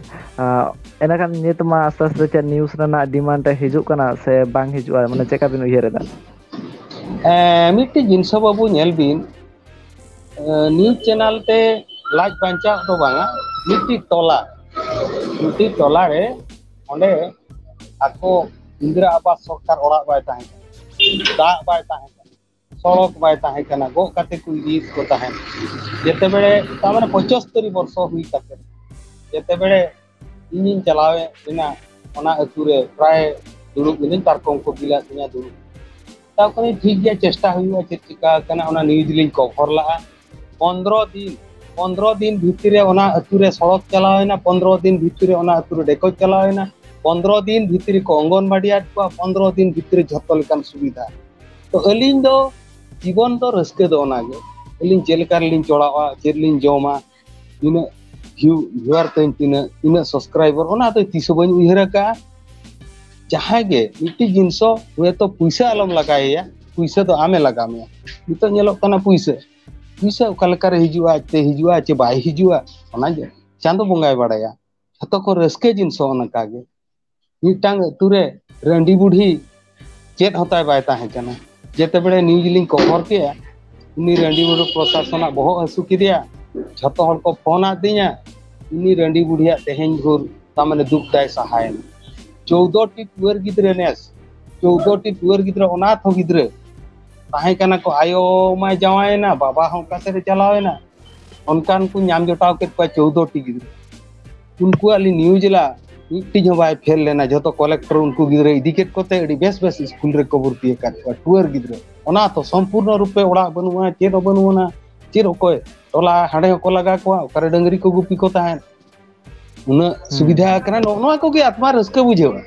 ᱟᱸ, ᱮᱸᱰᱮᱠᱷᱟᱱ ᱱᱤᱛ ᱢᱟ ᱟᱥᱛᱮ ᱟᱥᱛᱮ ᱪᱮᱫ ᱱᱤᱭᱩᱡᱽ ᱨᱮᱱᱟᱜ ᱰᱤᱢᱟᱱᱰ ᱦᱤᱡᱩᱜ ᱠᱟᱱᱟ ᱥᱮ ᱵᱟᱝ ᱦᱤᱡᱩᱜᱼᱟ, ᱢᱟᱱᱮ ᱪᱮᱠᱟ ᱵᱤᱱ ᱩᱭᱦᱟᱹᱨ ᱮᱫᱟ? ᱮᱸ, ᱢᱤᱫᱴᱤᱡ ᱡᱤᱱᱤᱥ ᱵᱟᱹᱵᱩ ᱧᱮᱞ ᱵᱤᱱ, ᱮᱸ, ᱱᱤᱭᱩᱡᱽ ᱪᱮᱱᱮᱞ ᱛᱮ ᱞᱟᱡ ᱵᱟᱧᱪᱟᱣ ᱫᱚ ᱵᱟᱝᱟ, ᱢᱤᱫᱴᱤᱡ ᱴᱚᱞᱟ, ᱢᱤᱫᱴᱤᱡ ᱴᱚᱞᱟ ᱨᱮ ᱚᱸᱰᱮ ᱟᱠᱚ ᱤᱱᱫᱤᱨᱟ ᱟᱵᱟᱥ ᱥᱚᱨᱠᱟᱨ ᱚᱲᱟᱜ ᱵᱟᱭ ᱛᱟᱦᱮᱸ ᱠᱟᱱᱟ, ᱫᱟᱜ ᱵᱟᱭ ᱛᱟᱦᱮᱸ ᱠᱟᱱᱟ, ᱥᱚᱲᱚᱠ ᱵᱟᱭ ᱛᱟᱦᱮᱸ ᱠᱟᱱᱟ, ᱜᱚᱜ ᱠᱟᱛᱮ ᱠᱚ ᱤᱫᱤᱭᱮᱫ ᱠᱚ ᱛᱟᱦᱮᱸᱫ᱾ ᱡᱮᱛᱮ ᱵᱮᱲᱮ, ᱛᱟᱨ ᱢᱟᱱᱮ ᱯᱚᱸᱪᱟᱛᱛᱳᱨ ᱵᱚᱨᱥᱚ ᱦᱩᱭ ᱠᱟᱛᱮ, ᱡᱮᱛᱮ ᱵᱮᱲᱮ ᱤᱧᱤᱧ ᱪᱟᱞᱟᱣᱮᱫ ᱮᱱᱟ ᱚᱱᱟ ᱟᱹᱛᱩ ᱨᱮ, ᱯᱨᱟᱭ ᱫᱩᱲᱩᱵ ᱮᱱᱟᱹᱧ, ᱯᱟᱨᱠᱚᱢ ᱠᱚ ᱵᱤᱞᱟᱫ ᱫᱤᱧᱟ, ᱫᱩᱲᱩᱵ᱾ ᱛᱟᱨᱯᱚᱨᱮ ᱴᱷᱤᱠ ᱜᱮᱭᱟ, ᱪᱮᱥᱴᱟ ᱦᱩᱭᱩᱜᱼᱟ, ᱪᱮᱫ ᱪᱤᱠᱟ ᱟᱠᱟᱱᱟ, ᱚᱱᱟ ᱱᱤᱭᱩᱡᱽ ᱞᱤᱧ ᱠᱚᱵᱷᱚᱨ ᱞᱟᱜᱼᱟ᱾ ᱯᱚᱱᱫᱽᱨᱚ ᱫᱤᱱ, ᱯᱚᱱᱫᱽᱨᱚ ᱫᱤᱱ ᱵᱷᱤᱛᱤᱨ ᱨᱮ ᱚᱱᱟ ᱟᱹᱛᱩ ᱨᱮ ᱥᱚᱲᱚᱠ ᱪᱟᱞᱟᱣ ᱮᱱᱟ, ᱯᱚᱱᱫᱽᱨᱚ ᱫᱤᱱ ᱵᱷᱤᱛᱤᱨ ᱨᱮ ᱚᱱᱟ ᱟᱹᱛᱩ ᱨᱮ ᱰᱮᱠᱚᱡ ᱪᱟᱞᱟᱣ ᱮᱱᱟ, ᱯᱚᱱᱫᱽᱨᱚ ᱫᱤᱱ ᱵᱷᱤᱛᱤᱨ ᱨᱮᱠᱚ ᱚᱝᱜᱚᱱᱵᱟᱲᱤ ᱟᱫ ᱠᱚᱣᱟ, ᱯᱚᱱᱫᱽᱨᱚ ᱫᱤᱱ ᱵᱷᱤᱛᱤᱨ ᱨᱮ ᱡᱷᱚᱛᱚ ᱞᱮᱠᱟᱱ ᱥᱩᱵᱤᱫᱷᱟ᱾ ᱛᱚ ᱟᱹᱞᱤᱧ ᱫᱚ ᱡᱤᱵᱚᱱ ᱫᱚ ᱨᱟᱹᱥᱠᱟᱹ ᱫᱚ ᱚᱱᱟᱜᱮ, ᱟᱹᱞᱤᱧ ᱪᱮᱫ ᱞᱮᱠᱟ ᱨᱮᱞᱤᱧ ᱪᱚᱲᱟᱜᱼᱟ, ᱪᱮᱫ ᱞᱤᱧ ᱡᱚᱢᱟ, ᱛᱤᱱᱟᱹᱜ ᱵᱷᱤᱭᱩ, ᱵᱷᱤᱭᱩᱣᱟᱨ ᱛᱤᱧ ᱛᱤᱱᱟᱹᱜ, ᱛᱤᱱᱟᱹᱜ ᱥᱟᱵᱥᱠᱨᱟᱭᱵᱟᱨ, ᱚᱱᱟ ᱫᱚ ᱛᱤᱥ ᱦᱚᱸ ᱵᱟᱹᱧ ᱩᱭᱦᱟᱹᱨ ᱟᱠᱟᱫᱼᱟ᱾ ᱡᱟᱦᱟᱸᱭ ᱜᱮ ᱢᱤᱫᱴᱤᱡ ᱡᱤᱱᱤᱥ ᱦᱚᱸ ᱦᱚᱭᱛᱳ ᱯᱩᱭᱥᱟᱹ ᱟᱞᱚᱢ ᱞᱟᱜᱟᱣᱮᱭᱟ, ᱯᱩᱭᱥᱟᱹ ᱫᱚ ᱟᱢᱮ ᱞᱟᱜᱟᱣ ᱢᱮᱭᱟ᱾ ᱱᱤᱛᱚᱜ ᱧᱮᱞᱚᱜ ᱠᱟᱱᱟ ᱯᱩᱭᱥᱟᱹ, ᱯᱩᱭᱥᱟᱹ ᱚᱠᱟ ᱞᱮᱠᱟᱨᱮ ᱦᱤᱡᱩᱜᱼᱟ, ᱟᱡᱛᱮ ᱦᱤᱡᱩᱜᱼᱟ ᱪᱮ ᱵᱟᱭ ᱦᱤᱡᱩᱜᱼᱟ, ᱚᱱᱟ ᱜᱮ ᱪᱟᱸᱫᱚ ᱵᱚᱸᱜᱟᱭ ᱵᱟᱲᱟᱭᱟ᱾ ᱡᱷᱚᱛᱚ ᱠᱷᱚᱱ ᱨᱟᱹᱥᱠᱟᱹ ᱡᱤᱱᱤᱥ ᱦᱚᱸ ᱚᱱᱠᱟ ᱜᱮ᱾ ᱢᱤᱫᱴᱟᱝ ᱟᱹᱛᱩ ᱨᱮ ᱨᱟᱺᱰᱤ ᱵᱩᱰᱷᱤ ᱪᱮᱫ ᱦᱚᱸᱛᱟᱭ ᱵᱟᱭ ᱛᱟᱦᱮᱸ ᱠᱟᱱᱟ᱾ ᱡᱮᱛᱮ ᱵᱮᱲᱮ ᱱᱤᱭᱩᱡᱽ ᱞᱤᱧ ᱠᱚᱵᱷᱚᱨ ᱠᱮᱜᱼᱟ, ᱩᱱᱤ ᱨᱟᱺᱰᱤ ᱵᱩᱰᱷᱤ ᱯᱨᱚᱥᱟᱥᱚᱱᱟᱜ ᱵᱚᱦᱚᱜ ᱦᱟᱹᱥᱩ ᱠᱮᱫᱮᱭᱟ, ᱡᱷᱚᱛᱚ ᱦᱚᱲ ᱠᱚ ᱯᱷᱳᱱ ᱟᱫᱤᱧᱟ, ᱩᱱᱤ ᱨᱟᱺᱰᱤ ᱵᱩᱰᱷᱤᱭᱟᱜ ᱛᱮᱦᱮᱧ ᱵᱷᱳᱨ ᱛᱟᱨ ᱢᱟᱱᱮ ᱫᱩᱠ ᱛᱟᱭ ᱥᱟᱦᱟᱭᱮᱱᱟ᱾ ᱪᱳᱫᱽᱫᱳ ᱴᱤ ᱴᱩᱣᱟᱹᱨ ᱜᱤᱫᱽᱨᱟᱹ ᱱᱮᱥ, ᱪᱳᱫᱽᱫᱳ ᱴᱤ ᱴᱩᱣᱟᱹᱨ ᱜᱤᱫᱽᱨᱟᱹ, ᱚᱱᱟᱛᱷ ᱦᱚᱸ ᱜᱤᱫᱽᱨᱟᱹ ᱛᱟᱦᱮᱸ ᱠᱟᱱᱟ ᱠᱚ, ᱟᱭᱳ ᱢᱟᱭ ᱡᱟᱶᱟᱭᱮᱱᱟ, ᱵᱟᱵᱟ ᱦᱚᱸ ᱚᱠᱟ ᱥᱮᱫ ᱮ ᱪᱟᱞᱟᱣᱮᱱᱟ, ᱚᱱᱠᱟᱱ ᱠᱚ ᱧᱟᱢ ᱡᱚᱴᱟᱣ ᱠᱮᱫ ᱠᱚᱣᱟ ᱪᱳᱫᱽᱫᱳ ᱴᱤ ᱜᱤᱫᱽᱨᱟᱹ᱾ ᱩᱱᱠᱩᱣᱟᱜ ᱞᱤᱧ ᱱᱤᱭᱩᱡᱽ ᱞᱟ, ᱢᱤᱫᱴᱤᱡ ᱦᱚᱸ ᱵᱟᱭ ᱯᱷᱮᱞ ᱞᱮᱱᱟ, ᱡᱷᱚᱛᱚ ᱠᱚᱞᱮᱠᱴᱚᱨ ᱩᱱᱠᱩ ᱜᱤᱫᱽᱨᱟᱹ ᱤᱫᱤ ᱠᱮᱫ ᱠᱚᱛᱮ ᱟᱹᱰᱤ ᱵᱮᱥ ᱵᱮᱥ ᱥᱠᱩᱞ ᱨᱮᱠᱚ ᱵᱷᱚᱨᱛᱤ ᱟᱠᱟᱫ ᱠᱚᱣᱟ, ᱴᱩᱣᱟᱹᱨ ᱜᱤᱫᱽᱨᱟᱹ᱾ ᱚᱱᱟ ᱛᱚ ᱥᱚᱢᱯᱩᱨᱱᱚ ᱨᱩᱯᱮ ᱚᱲᱟᱜ ᱵᱟᱹᱱᱩᱜᱼᱟ, ᱪᱮᱫ ᱦᱚᱸ ᱵᱟᱹᱱᱩᱜ ᱟᱱᱟ, ᱪᱮᱫ ᱚᱠᱚᱭ ᱴᱚᱞᱟ ᱦᱟᱸᱰᱮ ᱦᱚᱸᱠᱚ ᱞᱟᱜᱟ ᱠᱚᱣᱟ, ᱚᱠᱟᱨᱮ ᱰᱟᱹᱝᱨᱤ ᱠᱚ ᱜᱩᱯᱤ ᱠᱚ ᱛᱟᱦᱮᱸᱫ, ᱩᱱᱟᱹᱜ ᱦᱩᱸ᱾ ᱥᱩᱵᱤᱫᱷᱟ ᱟᱠᱟᱱᱟ, ᱱᱚᱜᱼᱚ ᱱᱚᱣᱟ ᱠᱚᱜᱮ ᱟᱛᱢᱟ ᱨᱟᱹᱥᱠᱟᱹ ᱵᱩᱡᱷᱟᱹᱣᱟ᱾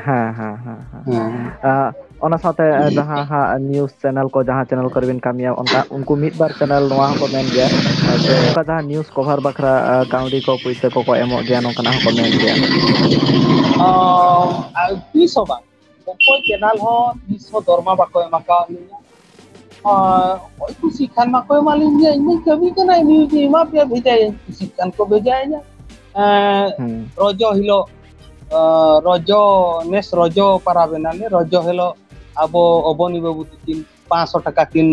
ᱦᱮᱸ, ᱦᱮᱸ, ᱦᱮᱸ, ᱦᱮᱸ᱾ ᱦᱮᱸ᱾ ᱟᱸ, ᱚᱱᱟ ᱥᱟᱶᱛᱮ, ᱟᱸ, ᱡᱟᱦᱟᱸ ᱦᱟᱸᱜ ᱱᱤᱭᱩᱡᱽ ᱪᱮᱱᱮᱞ ᱠᱚ, ᱡᱟᱦᱟᱸ ᱪᱮᱱᱮᱞ ᱠᱚᱨᱮ ᱵᱤᱱ ᱠᱟᱹᱢᱤᱭᱟ, ᱚᱱᱠᱟ ᱩᱱᱠᱩ ᱢᱤᱫ ᱵᱟᱨ ᱪᱮᱱᱮᱞ ᱱᱚᱣᱟ ᱦᱚᱸᱠᱚ ᱢᱮᱱ ᱜᱮᱭᱟ, ᱟᱸ, ᱡᱮ ᱚᱱᱠᱟ ᱡᱟᱦᱟᱸ ᱱᱤᱭᱩᱡᱽ ᱠᱚᱵᱷᱟᱨ ᱵᱟᱠᱷᱨᱟ, ᱟᱸ, ᱠᱟᱹᱣᱰᱤ ᱠᱚ, ᱯᱩᱭᱥᱟᱹ ᱠᱚᱠᱚ ᱮᱢᱚᱜ ᱜᱮᱭᱟ, ᱱᱚᱝᱠᱟᱱᱟᱜ ᱦᱚᱸᱠᱚ ᱢᱮᱱ ᱜᱮᱭᱟ᱾ ᱟᱨ ᱛᱤᱥ ᱦᱚᱸ ᱵᱟᱝ, ᱚᱠᱚᱭ ᱪᱮᱱᱟᱞ ᱦᱚᱸ ᱛᱤᱥ ᱦᱚᱸ ᱫᱚᱨᱢᱟ ᱵᱟᱠᱚ ᱮᱢ ᱟᱠᱟᱣᱟᱫ ᱞᱤᱧᱟ᱾ ᱟᱨ ᱚᱠᱚᱭ ᱠᱩᱥᱤᱜ ᱠᱷᱟᱱ ᱢᱟᱠᱚ ᱮᱢᱟ ᱞᱤᱧ ᱜᱮᱭᱟ, ᱤᱧ ᱢᱟᱧ ᱠᱟᱹᱢᱤ ᱠᱟᱱᱟ, ᱤᱧ ᱡᱩᱫᱤ ᱮᱢᱟ ᱯᱮᱭᱟ ᱵᱷᱮᱡᱟᱭᱟᱹᱧ, ᱠᱩᱥᱤᱜ ᱠᱷᱟᱱ ᱠᱚ ᱵᱷᱮᱡᱟᱭᱟᱹᱧᱟ᱾ ᱮᱸ, ᱦᱩᱸ᱾ ᱨᱚᱡᱚ ᱦᱤᱞᱳᱜ, ᱟᱸ, ᱨᱚᱡᱚ, ᱱᱮᱥ ᱨᱚᱡᱚ ᱯᱟᱨᱟᱵᱽ ᱮᱱᱟᱞᱮ, ᱨᱚᱡᱚ ᱦᱤᱞᱳᱜ ᱟᱵᱚ ᱚᱵᱚᱱᱤ ᱵᱟᱹᱵᱩ ᱛᱤᱠᱤᱱ ᱯᱟᱸᱪᱥᱚ ᱴᱟᱠᱟ ᱠᱤᱱ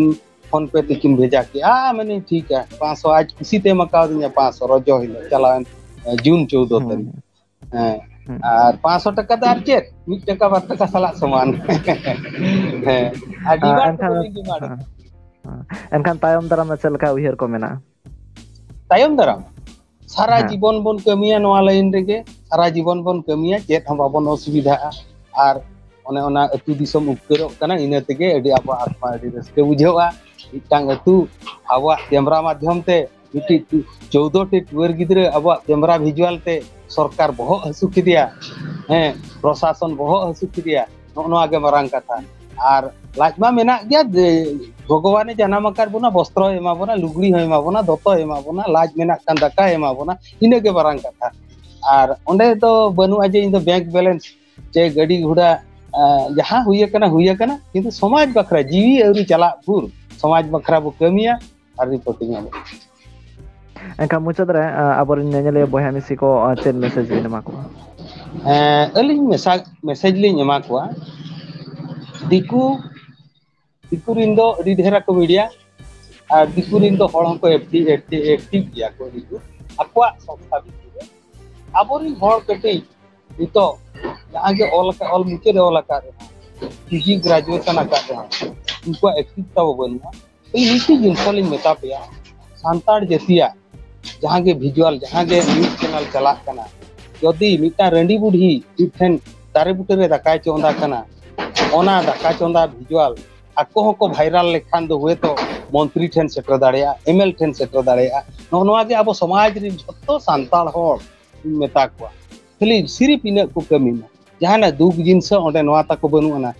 PhonePe ᱛᱮᱠᱤᱱ ᱵᱷᱮᱡᱟ ᱠᱮᱜᱼᱟ᱾ ᱢᱮᱱᱫᱟᱹᱧ, ᱴᱷᱤᱠ ᱜᱮᱭᱟ, ᱯᱟᱸᱪᱥᱚ ᱟᱡ ᱠᱩᱥᱤᱛᱮ ᱮᱢ ᱟᱠᱟᱣᱫᱤᱧᱟ, ᱯᱟᱸᱪᱥᱚ ᱨᱚᱡᱚ ᱦᱤᱞᱳᱜ, ᱪᱟᱞᱟᱣᱮᱱ, ᱮ, ᱡᱩᱱ ᱪᱳᱫᱽᱫᱚ ᱦᱩᱸ᱾ ᱛᱟᱹᱨᱤᱠᱷ᱾ ᱦᱮᱸ᱾ ᱦᱩᱸ᱾ ᱟᱨ ᱯᱟᱸᱪᱥᱚ ᱴᱟᱠᱟ ᱫᱚ ᱟᱨ ᱪᱮᱫ? ᱢᱤᱫ ᱴᱟᱠᱟ ᱵᱟᱨ ᱴᱟᱠᱟ ᱥᱟᱞᱟᱜ ᱥᱚᱢᱟᱱ᱾ ᱦᱮᱸ᱾ ᱟᱨ ᱟᱨ demand ᱮᱱᱠᱷᱟᱱ, ᱫᱚ ᱵᱟᱹᱧ demand ᱦᱮᱸ᱾ ᱦᱮᱸ᱾ ᱮᱱᱠᱷᱟᱱ ᱛᱟᱭᱚᱢ ᱫᱟᱨᱟᱢ ᱨᱮ ᱪᱮᱫ ᱞᱮᱠᱟ ᱩᱭᱦᱟᱹᱨ ᱠᱚ ᱢᱮᱱᱟᱜᱼᱟ? ᱛᱟᱭᱚᱢ ᱫᱟᱨᱟᱢ? ᱥᱟᱨᱟ ᱦᱮᱸ᱾ ᱡᱤᱵᱚᱱ ᱵᱚᱱ ᱠᱟᱹᱢᱤᱭᱟ ᱱᱚᱣᱟ line ᱨᱮᱜᱮ, ᱥᱟᱨᱟ ᱡᱤᱵᱚᱱ ᱵᱚᱱ ᱠᱟᱹᱢᱤᱭᱟ, ᱪᱮᱫ ᱦᱚᱸ ᱵᱟᱵᱚᱱ ᱚᱥᱩᱵᱤᱫᱷᱟᱜᱼᱟ᱾ ᱟᱨ ᱚᱱᱮ ᱚᱱᱟ ᱟᱹᱛᱩ ᱫᱤᱥᱚᱢ ᱩᱯᱠᱟᱹᱨᱚᱜ ᱠᱟᱱᱟ, ᱤᱱᱟᱹ ᱛᱮᱜᱮ ᱟᱹᱰᱤ ᱟᱵᱚᱣᱟᱜ ᱟᱛᱢᱟ ᱟᱹᱰᱤ ᱨᱟᱹᱥᱠᱟᱹ ᱵᱩᱡᱷᱟᱹᱜᱼᱟ᱾ ᱢᱤᱫᱴᱟᱝ ᱟᱹᱛᱩ ᱟᱵᱚᱣᱟᱜ camera ᱢᱟᱫᱽᱫᱷᱚᱢ ᱛᱮ, ᱢᱤᱫᱴᱤᱡ ᱪᱳᱫᱽᱫᱳ ᱴᱤ ᱴᱩᱣᱟᱹᱨ ᱜᱤᱫᱽᱨᱟᱹ ᱟᱵᱚᱣᱟᱜ camera visual ᱛᱮ ᱥᱚᱨᱠᱟᱨ ᱵᱚᱦᱚᱜ ᱦᱟᱹᱥᱩ ᱠᱮᱫᱮᱭᱟ, ᱦᱮᱸ, ᱯᱨᱚᱥᱟᱥᱚᱱ ᱵᱚᱦᱚᱜ ᱦᱟᱹᱥᱩ ᱠᱮᱫᱮᱭᱟ, ᱱᱚᱜᱼᱚ ᱱᱚᱣᱟ ᱜᱮ ᱢᱟᱨᱟᱝ ᱠᱟᱛᱷᱟ᱾ ᱟᱨ ᱞᱟᱡ ᱢᱟ ᱢᱮᱱᱟᱜ ᱜᱮᱭᱟ, ᱡᱮ ᱵᱷᱚᱜᱚᱵᱟᱱᱮ ᱡᱟᱱᱟᱢ ᱟᱠᱟᱫ ᱵᱚᱱᱟ, ᱵᱚᱥᱛᱨᱚᱭ ᱮᱢᱟ ᱵᱚᱱᱟ, ᱞᱩᱜᱽᱲᱤ ᱦᱚᱸᱭ ᱮᱢᱟ ᱵᱚᱱᱟ, ᱫᱚᱛᱚᱭ ᱮᱢᱟ ᱵᱚᱱᱟ, ᱞᱟᱡ ᱢᱮᱱᱟᱜ ᱠᱷᱟᱱ ᱫᱟᱠᱟᱭ ᱮᱢᱟ ᱵᱚᱱᱟ, ᱤᱱᱟᱹ ᱜᱮ ᱢᱟᱨᱟᱝ ᱠᱟᱛᱷᱟ᱾ ᱟᱨ ᱚᱸᱰᱮ ᱫᱚ ᱵᱟᱹᱱᱩᱜᱼᱟ ᱡᱮ ᱤᱧ ᱫᱚ bank balance ᱪᱮ ᱜᱟᱹᱰᱤ ᱜᱷᱚᱲᱟ, ᱟᱸ, ᱡᱟᱦᱟᱸ ᱦᱩᱭ ᱟᱠᱟᱱᱟ, ᱦᱩᱭ ᱟᱠᱟᱱᱟ, ᱠᱤᱱᱛᱩ ᱥᱚᱢᱟᱡᱽ ᱵᱟᱠᱷᱨᱟ ᱡᱤᱣᱤ ᱟᱹᱣᱨᱤ ᱪᱟᱞᱟᱜ ᱵᱷᱳᱨ ᱥᱚᱢᱟᱡᱽ ᱵᱟᱠᱷᱨᱟ ᱵᱚ ᱠᱟᱹᱢᱤᱭᱟ ᱟᱨ reporting ᱟᱵᱚ᱾ ᱮᱱᱠᱷᱟᱱ ᱢᱩᱪᱟᱹᱫ ᱨᱮ, ᱟᱸ, ᱟᱵᱚᱨᱮᱱ ᱧᱮᱧᱮᱞᱤᱭᱟᱹ ᱵᱚᱭᱦᱟ ᱢᱤᱥᱤ ᱠᱚ, ᱟᱸ, ᱪᱮᱫ message ᱵᱤᱱ ᱮᱢᱟ ᱠᱚᱣᱟ? ᱮᱸ, ᱟᱹᱞᱤᱧ ᱢᱮᱥᱟ-, message ᱞᱤᱧ ᱮᱢᱟ ᱠᱚᱣᱟ, ᱫᱤᱠᱩ, ᱫᱤᱠᱩ ᱨᱤᱱ ᱫᱚ ᱟᱹᱰᱤ ᱰᱷᱮᱨ ᱟᱠᱚ media, ᱟᱨ ᱫᱤᱠᱩ ᱨᱤᱱ ᱫᱚ ᱦᱚᱲ ᱦᱚᱸᱠᱚ active, active, active ᱜᱮᱭᱟ ᱠᱚ ᱟᱹᱰᱤ ᱡᱳᱨ ᱟᱠᱚᱣᱟᱜ ᱥᱚᱝᱥᱛᱷᱟ ᱵᱷᱤᱛᱨᱤ ᱨᱮ᱾ ᱟᱵᱚᱨᱤᱱ ᱦᱚᱲ ᱠᱟᱹᱴᱤᱡ ᱱᱤᱛᱚᱜ ᱡᱟᱦᱟᱸ ᱜᱮ ᱚᱞ ᱟᱠᱟᱫ, ᱚᱞ ᱢᱩᱪᱟᱹᱫ ᱮ ᱚᱞ ᱟᱠᱟᱫ ᱨᱮᱦᱚᱸ, PG graduation ᱟᱠᱟᱫ ᱨᱮᱦᱚᱸ, ᱩᱱᱠᱩᱣᱟᱜ active ᱛᱟᱵᱚ ᱵᱟᱹᱱᱩᱜᱼᱟ᱾ ᱤᱧ ᱢᱤᱫᱴᱤᱡ ᱡᱤᱱᱤᱥ ᱞᱤᱧ ᱢᱮᱛᱟ ᱯᱮᱭᱟ, ᱥᱟᱱᱛᱟᱲ ᱡᱟᱹᱛᱤᱭᱟᱜ ᱡᱟᱦᱟᱸ ᱜᱮ visual, ᱡᱟᱦᱟᱸ ᱜᱮ news channel ᱪᱟᱞᱟᱜ ᱠᱟᱱᱟ, ᱡᱩᱫᱤ ᱢᱤᱫᱴᱟᱝ ᱨᱟᱺᱰᱤ ᱵᱩᱰᱷᱤ ᱢᱤᱫᱴᱷᱮᱱ ᱫᱟᱨᱮ ᱵᱩᱴᱟᱹ ᱨᱮ ᱫᱟᱠᱟᱭ ᱪᱚᱸᱫᱟ ᱠᱟᱱᱟ, ᱚᱱᱟ ᱫᱟᱠᱟ ᱪᱚᱸᱫᱟ visual ᱟᱠᱚ ᱦᱚᱸᱠᱚ viral ᱞᱮᱠᱷᱟᱱ ᱫᱚ ᱦᱚᱭᱛᱳ ᱢᱚᱱᱛᱨᱤ ᱴᱷᱮᱱ ᱥᱮᱴᱮᱨ ᱫᱟᱲᱮᱭᱟᱜᱼᱟ, MLA ᱴᱷᱮᱱ ᱥᱮᱴᱮᱨ ᱫᱟᱲᱮᱭᱟᱜᱼᱟ᱾ ᱱᱚᱜᱼᱚ ᱱᱚᱣᱟ ᱜᱮ ᱟᱵᱚ ᱥᱚᱢᱟᱡᱽ ᱨᱮᱱ ᱡᱷᱚᱛᱚ ᱥᱟᱱᱛᱟᱲ ᱦᱚᱲ ᱤᱧ ᱢᱮᱛᱟ ᱠᱚᱣᱟ, ᱠᱷᱟᱹᱞᱤ ᱥᱤᱨᱤᱯ ᱤᱱᱟᱹᱜ ᱠᱚ ᱠᱟᱹᱢᱤ ᱢᱟ, ᱡᱟᱦᱟᱱᱟᱜ ᱫᱩᱠ ᱡᱤᱱᱤᱥ ᱦᱚᱸ ᱚᱸᱰᱮ ᱱᱚᱣᱟ ᱛᱟᱠᱚ ᱵᱟᱹᱱᱩᱜ ᱟᱱᱟ᱾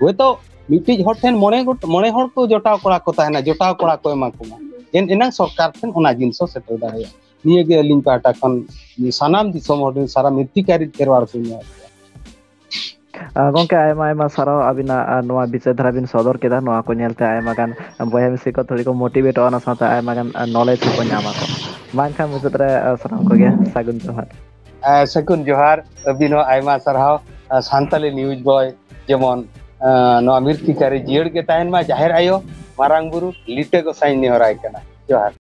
ᱦᱚᱭᱛᱳ ᱢᱤᱫᱴᱤᱡ ᱦᱚᱲ ᱴᱷᱮᱱ ᱢᱚᱬᱮ ᱜᱚᱴ-, ᱢᱚᱬᱮ ᱦᱚᱲ ᱠᱚ ᱡᱚᱴᱟᱣ ᱠᱚᱲᱟ ᱠᱚ ᱛᱟᱦᱮᱱᱟ, ᱡᱚᱴᱟᱣ ᱠᱚᱲᱟ ᱠᱚ ᱮᱢᱟ ᱠᱚ ᱢᱟ, ᱮᱱ ᱮᱱᱟᱝ ᱥᱚᱨᱠᱟᱨ ᱴᱷᱮᱱ ᱚᱱᱟ ᱡᱤᱱᱤᱥ ᱦᱚᱸ ᱥᱮᱴᱮᱨ ᱫᱟᱲᱮᱭᱟᱜᱼᱟ᱾ ᱱᱤᱭᱟᱹᱜᱮ ᱟᱹᱞᱤᱧ ᱯᱟᱦᱴᱟ ᱠᱷᱚᱱ ᱥᱟᱱᱟᱢ ᱫᱤᱥᱚᱢ ᱦᱚᱲ ᱨᱮᱱ ᱥᱟᱨᱟ ᱢᱤᱨᱛᱷᱤᱠᱟ ᱨᱤᱡ ᱠᱷᱮᱨᱣᱟᱲ ᱠᱚ ᱧᱮᱞ ᱠᱚᱣᱟ᱾ ᱜᱚᱝᱠᱮ, ᱟᱭᱢᱟ ᱟᱭᱢᱟ ᱥᱟᱨᱦᱟᱣ ᱟᱹᱵᱤᱱᱟᱜ ᱱᱚᱣᱟ ᱵᱤᱪᱟᱹᱨ ᱫᱷᱟᱨᱟ ᱵᱤᱱ ᱥᱚᱫᱚᱨ ᱠᱮᱫᱟ᱾ ᱱᱚᱣᱟ ᱠᱚ ᱧᱮᱞᱛᱮ ᱟᱭᱢᱟ ᱜᱟᱱ ᱵᱚᱭᱦᱟ ᱢᱤᱥᱤ ᱠᱚ ᱛᱷᱚᱲᱤ ᱠᱚ ᱢᱳᱴᱤᱵᱷᱮᱴᱚᱜᱼᱟ, ᱚᱱᱟ ᱥᱟᱶᱛᱮ ᱟᱭᱢᱟ ᱜᱟᱱ ᱱᱚᱞᱮᱡᱽ ᱦᱚᱸᱠᱚ ᱧᱟᱢᱟ ᱠᱚ᱾ ᱢᱟ ᱮᱱᱠᱷᱟᱱ ᱢᱩᱪᱟᱹᱫ ᱨᱮ ᱥᱟᱱᱟᱢ ᱠᱚᱜᱮ ᱥᱟᱹᱜᱩᱱ ᱡᱚᱦᱟᱨ᱾ ᱥᱟᱹᱜᱩᱱ ᱡᱚᱦᱟᱨ᱾ ᱟᱹᱵᱤᱱ ᱦᱚᱸ ᱟᱭᱢᱟ ᱥᱟᱨᱦᱟᱣ᱾ ᱥᱟᱱᱛᱟᱞᱤ ᱱᱤᱭᱩᱡᱽ ᱵᱚᱭ ᱡᱮᱢᱚᱱ ᱱᱚᱣᱟ ᱢᱤᱨᱛᱷᱤᱠᱟ ᱨᱮ ᱡᱤᱭᱟᱹᱲ ᱜᱮ ᱛᱟᱦᱮᱱ ᱢᱟ᱾ ᱡᱟᱦᱮᱨ ᱟᱭᱳ, ᱢᱟᱨᱟᱝ ᱵᱩᱨᱩ, ᱞᱤᱴᱟᱹ ᱜᱚᱸᱥᱟᱭ ᱱᱮᱦᱚᱨᱟᱭ ᱠᱟᱱᱟ᱾ ᱡᱚᱦᱟᱨ᱾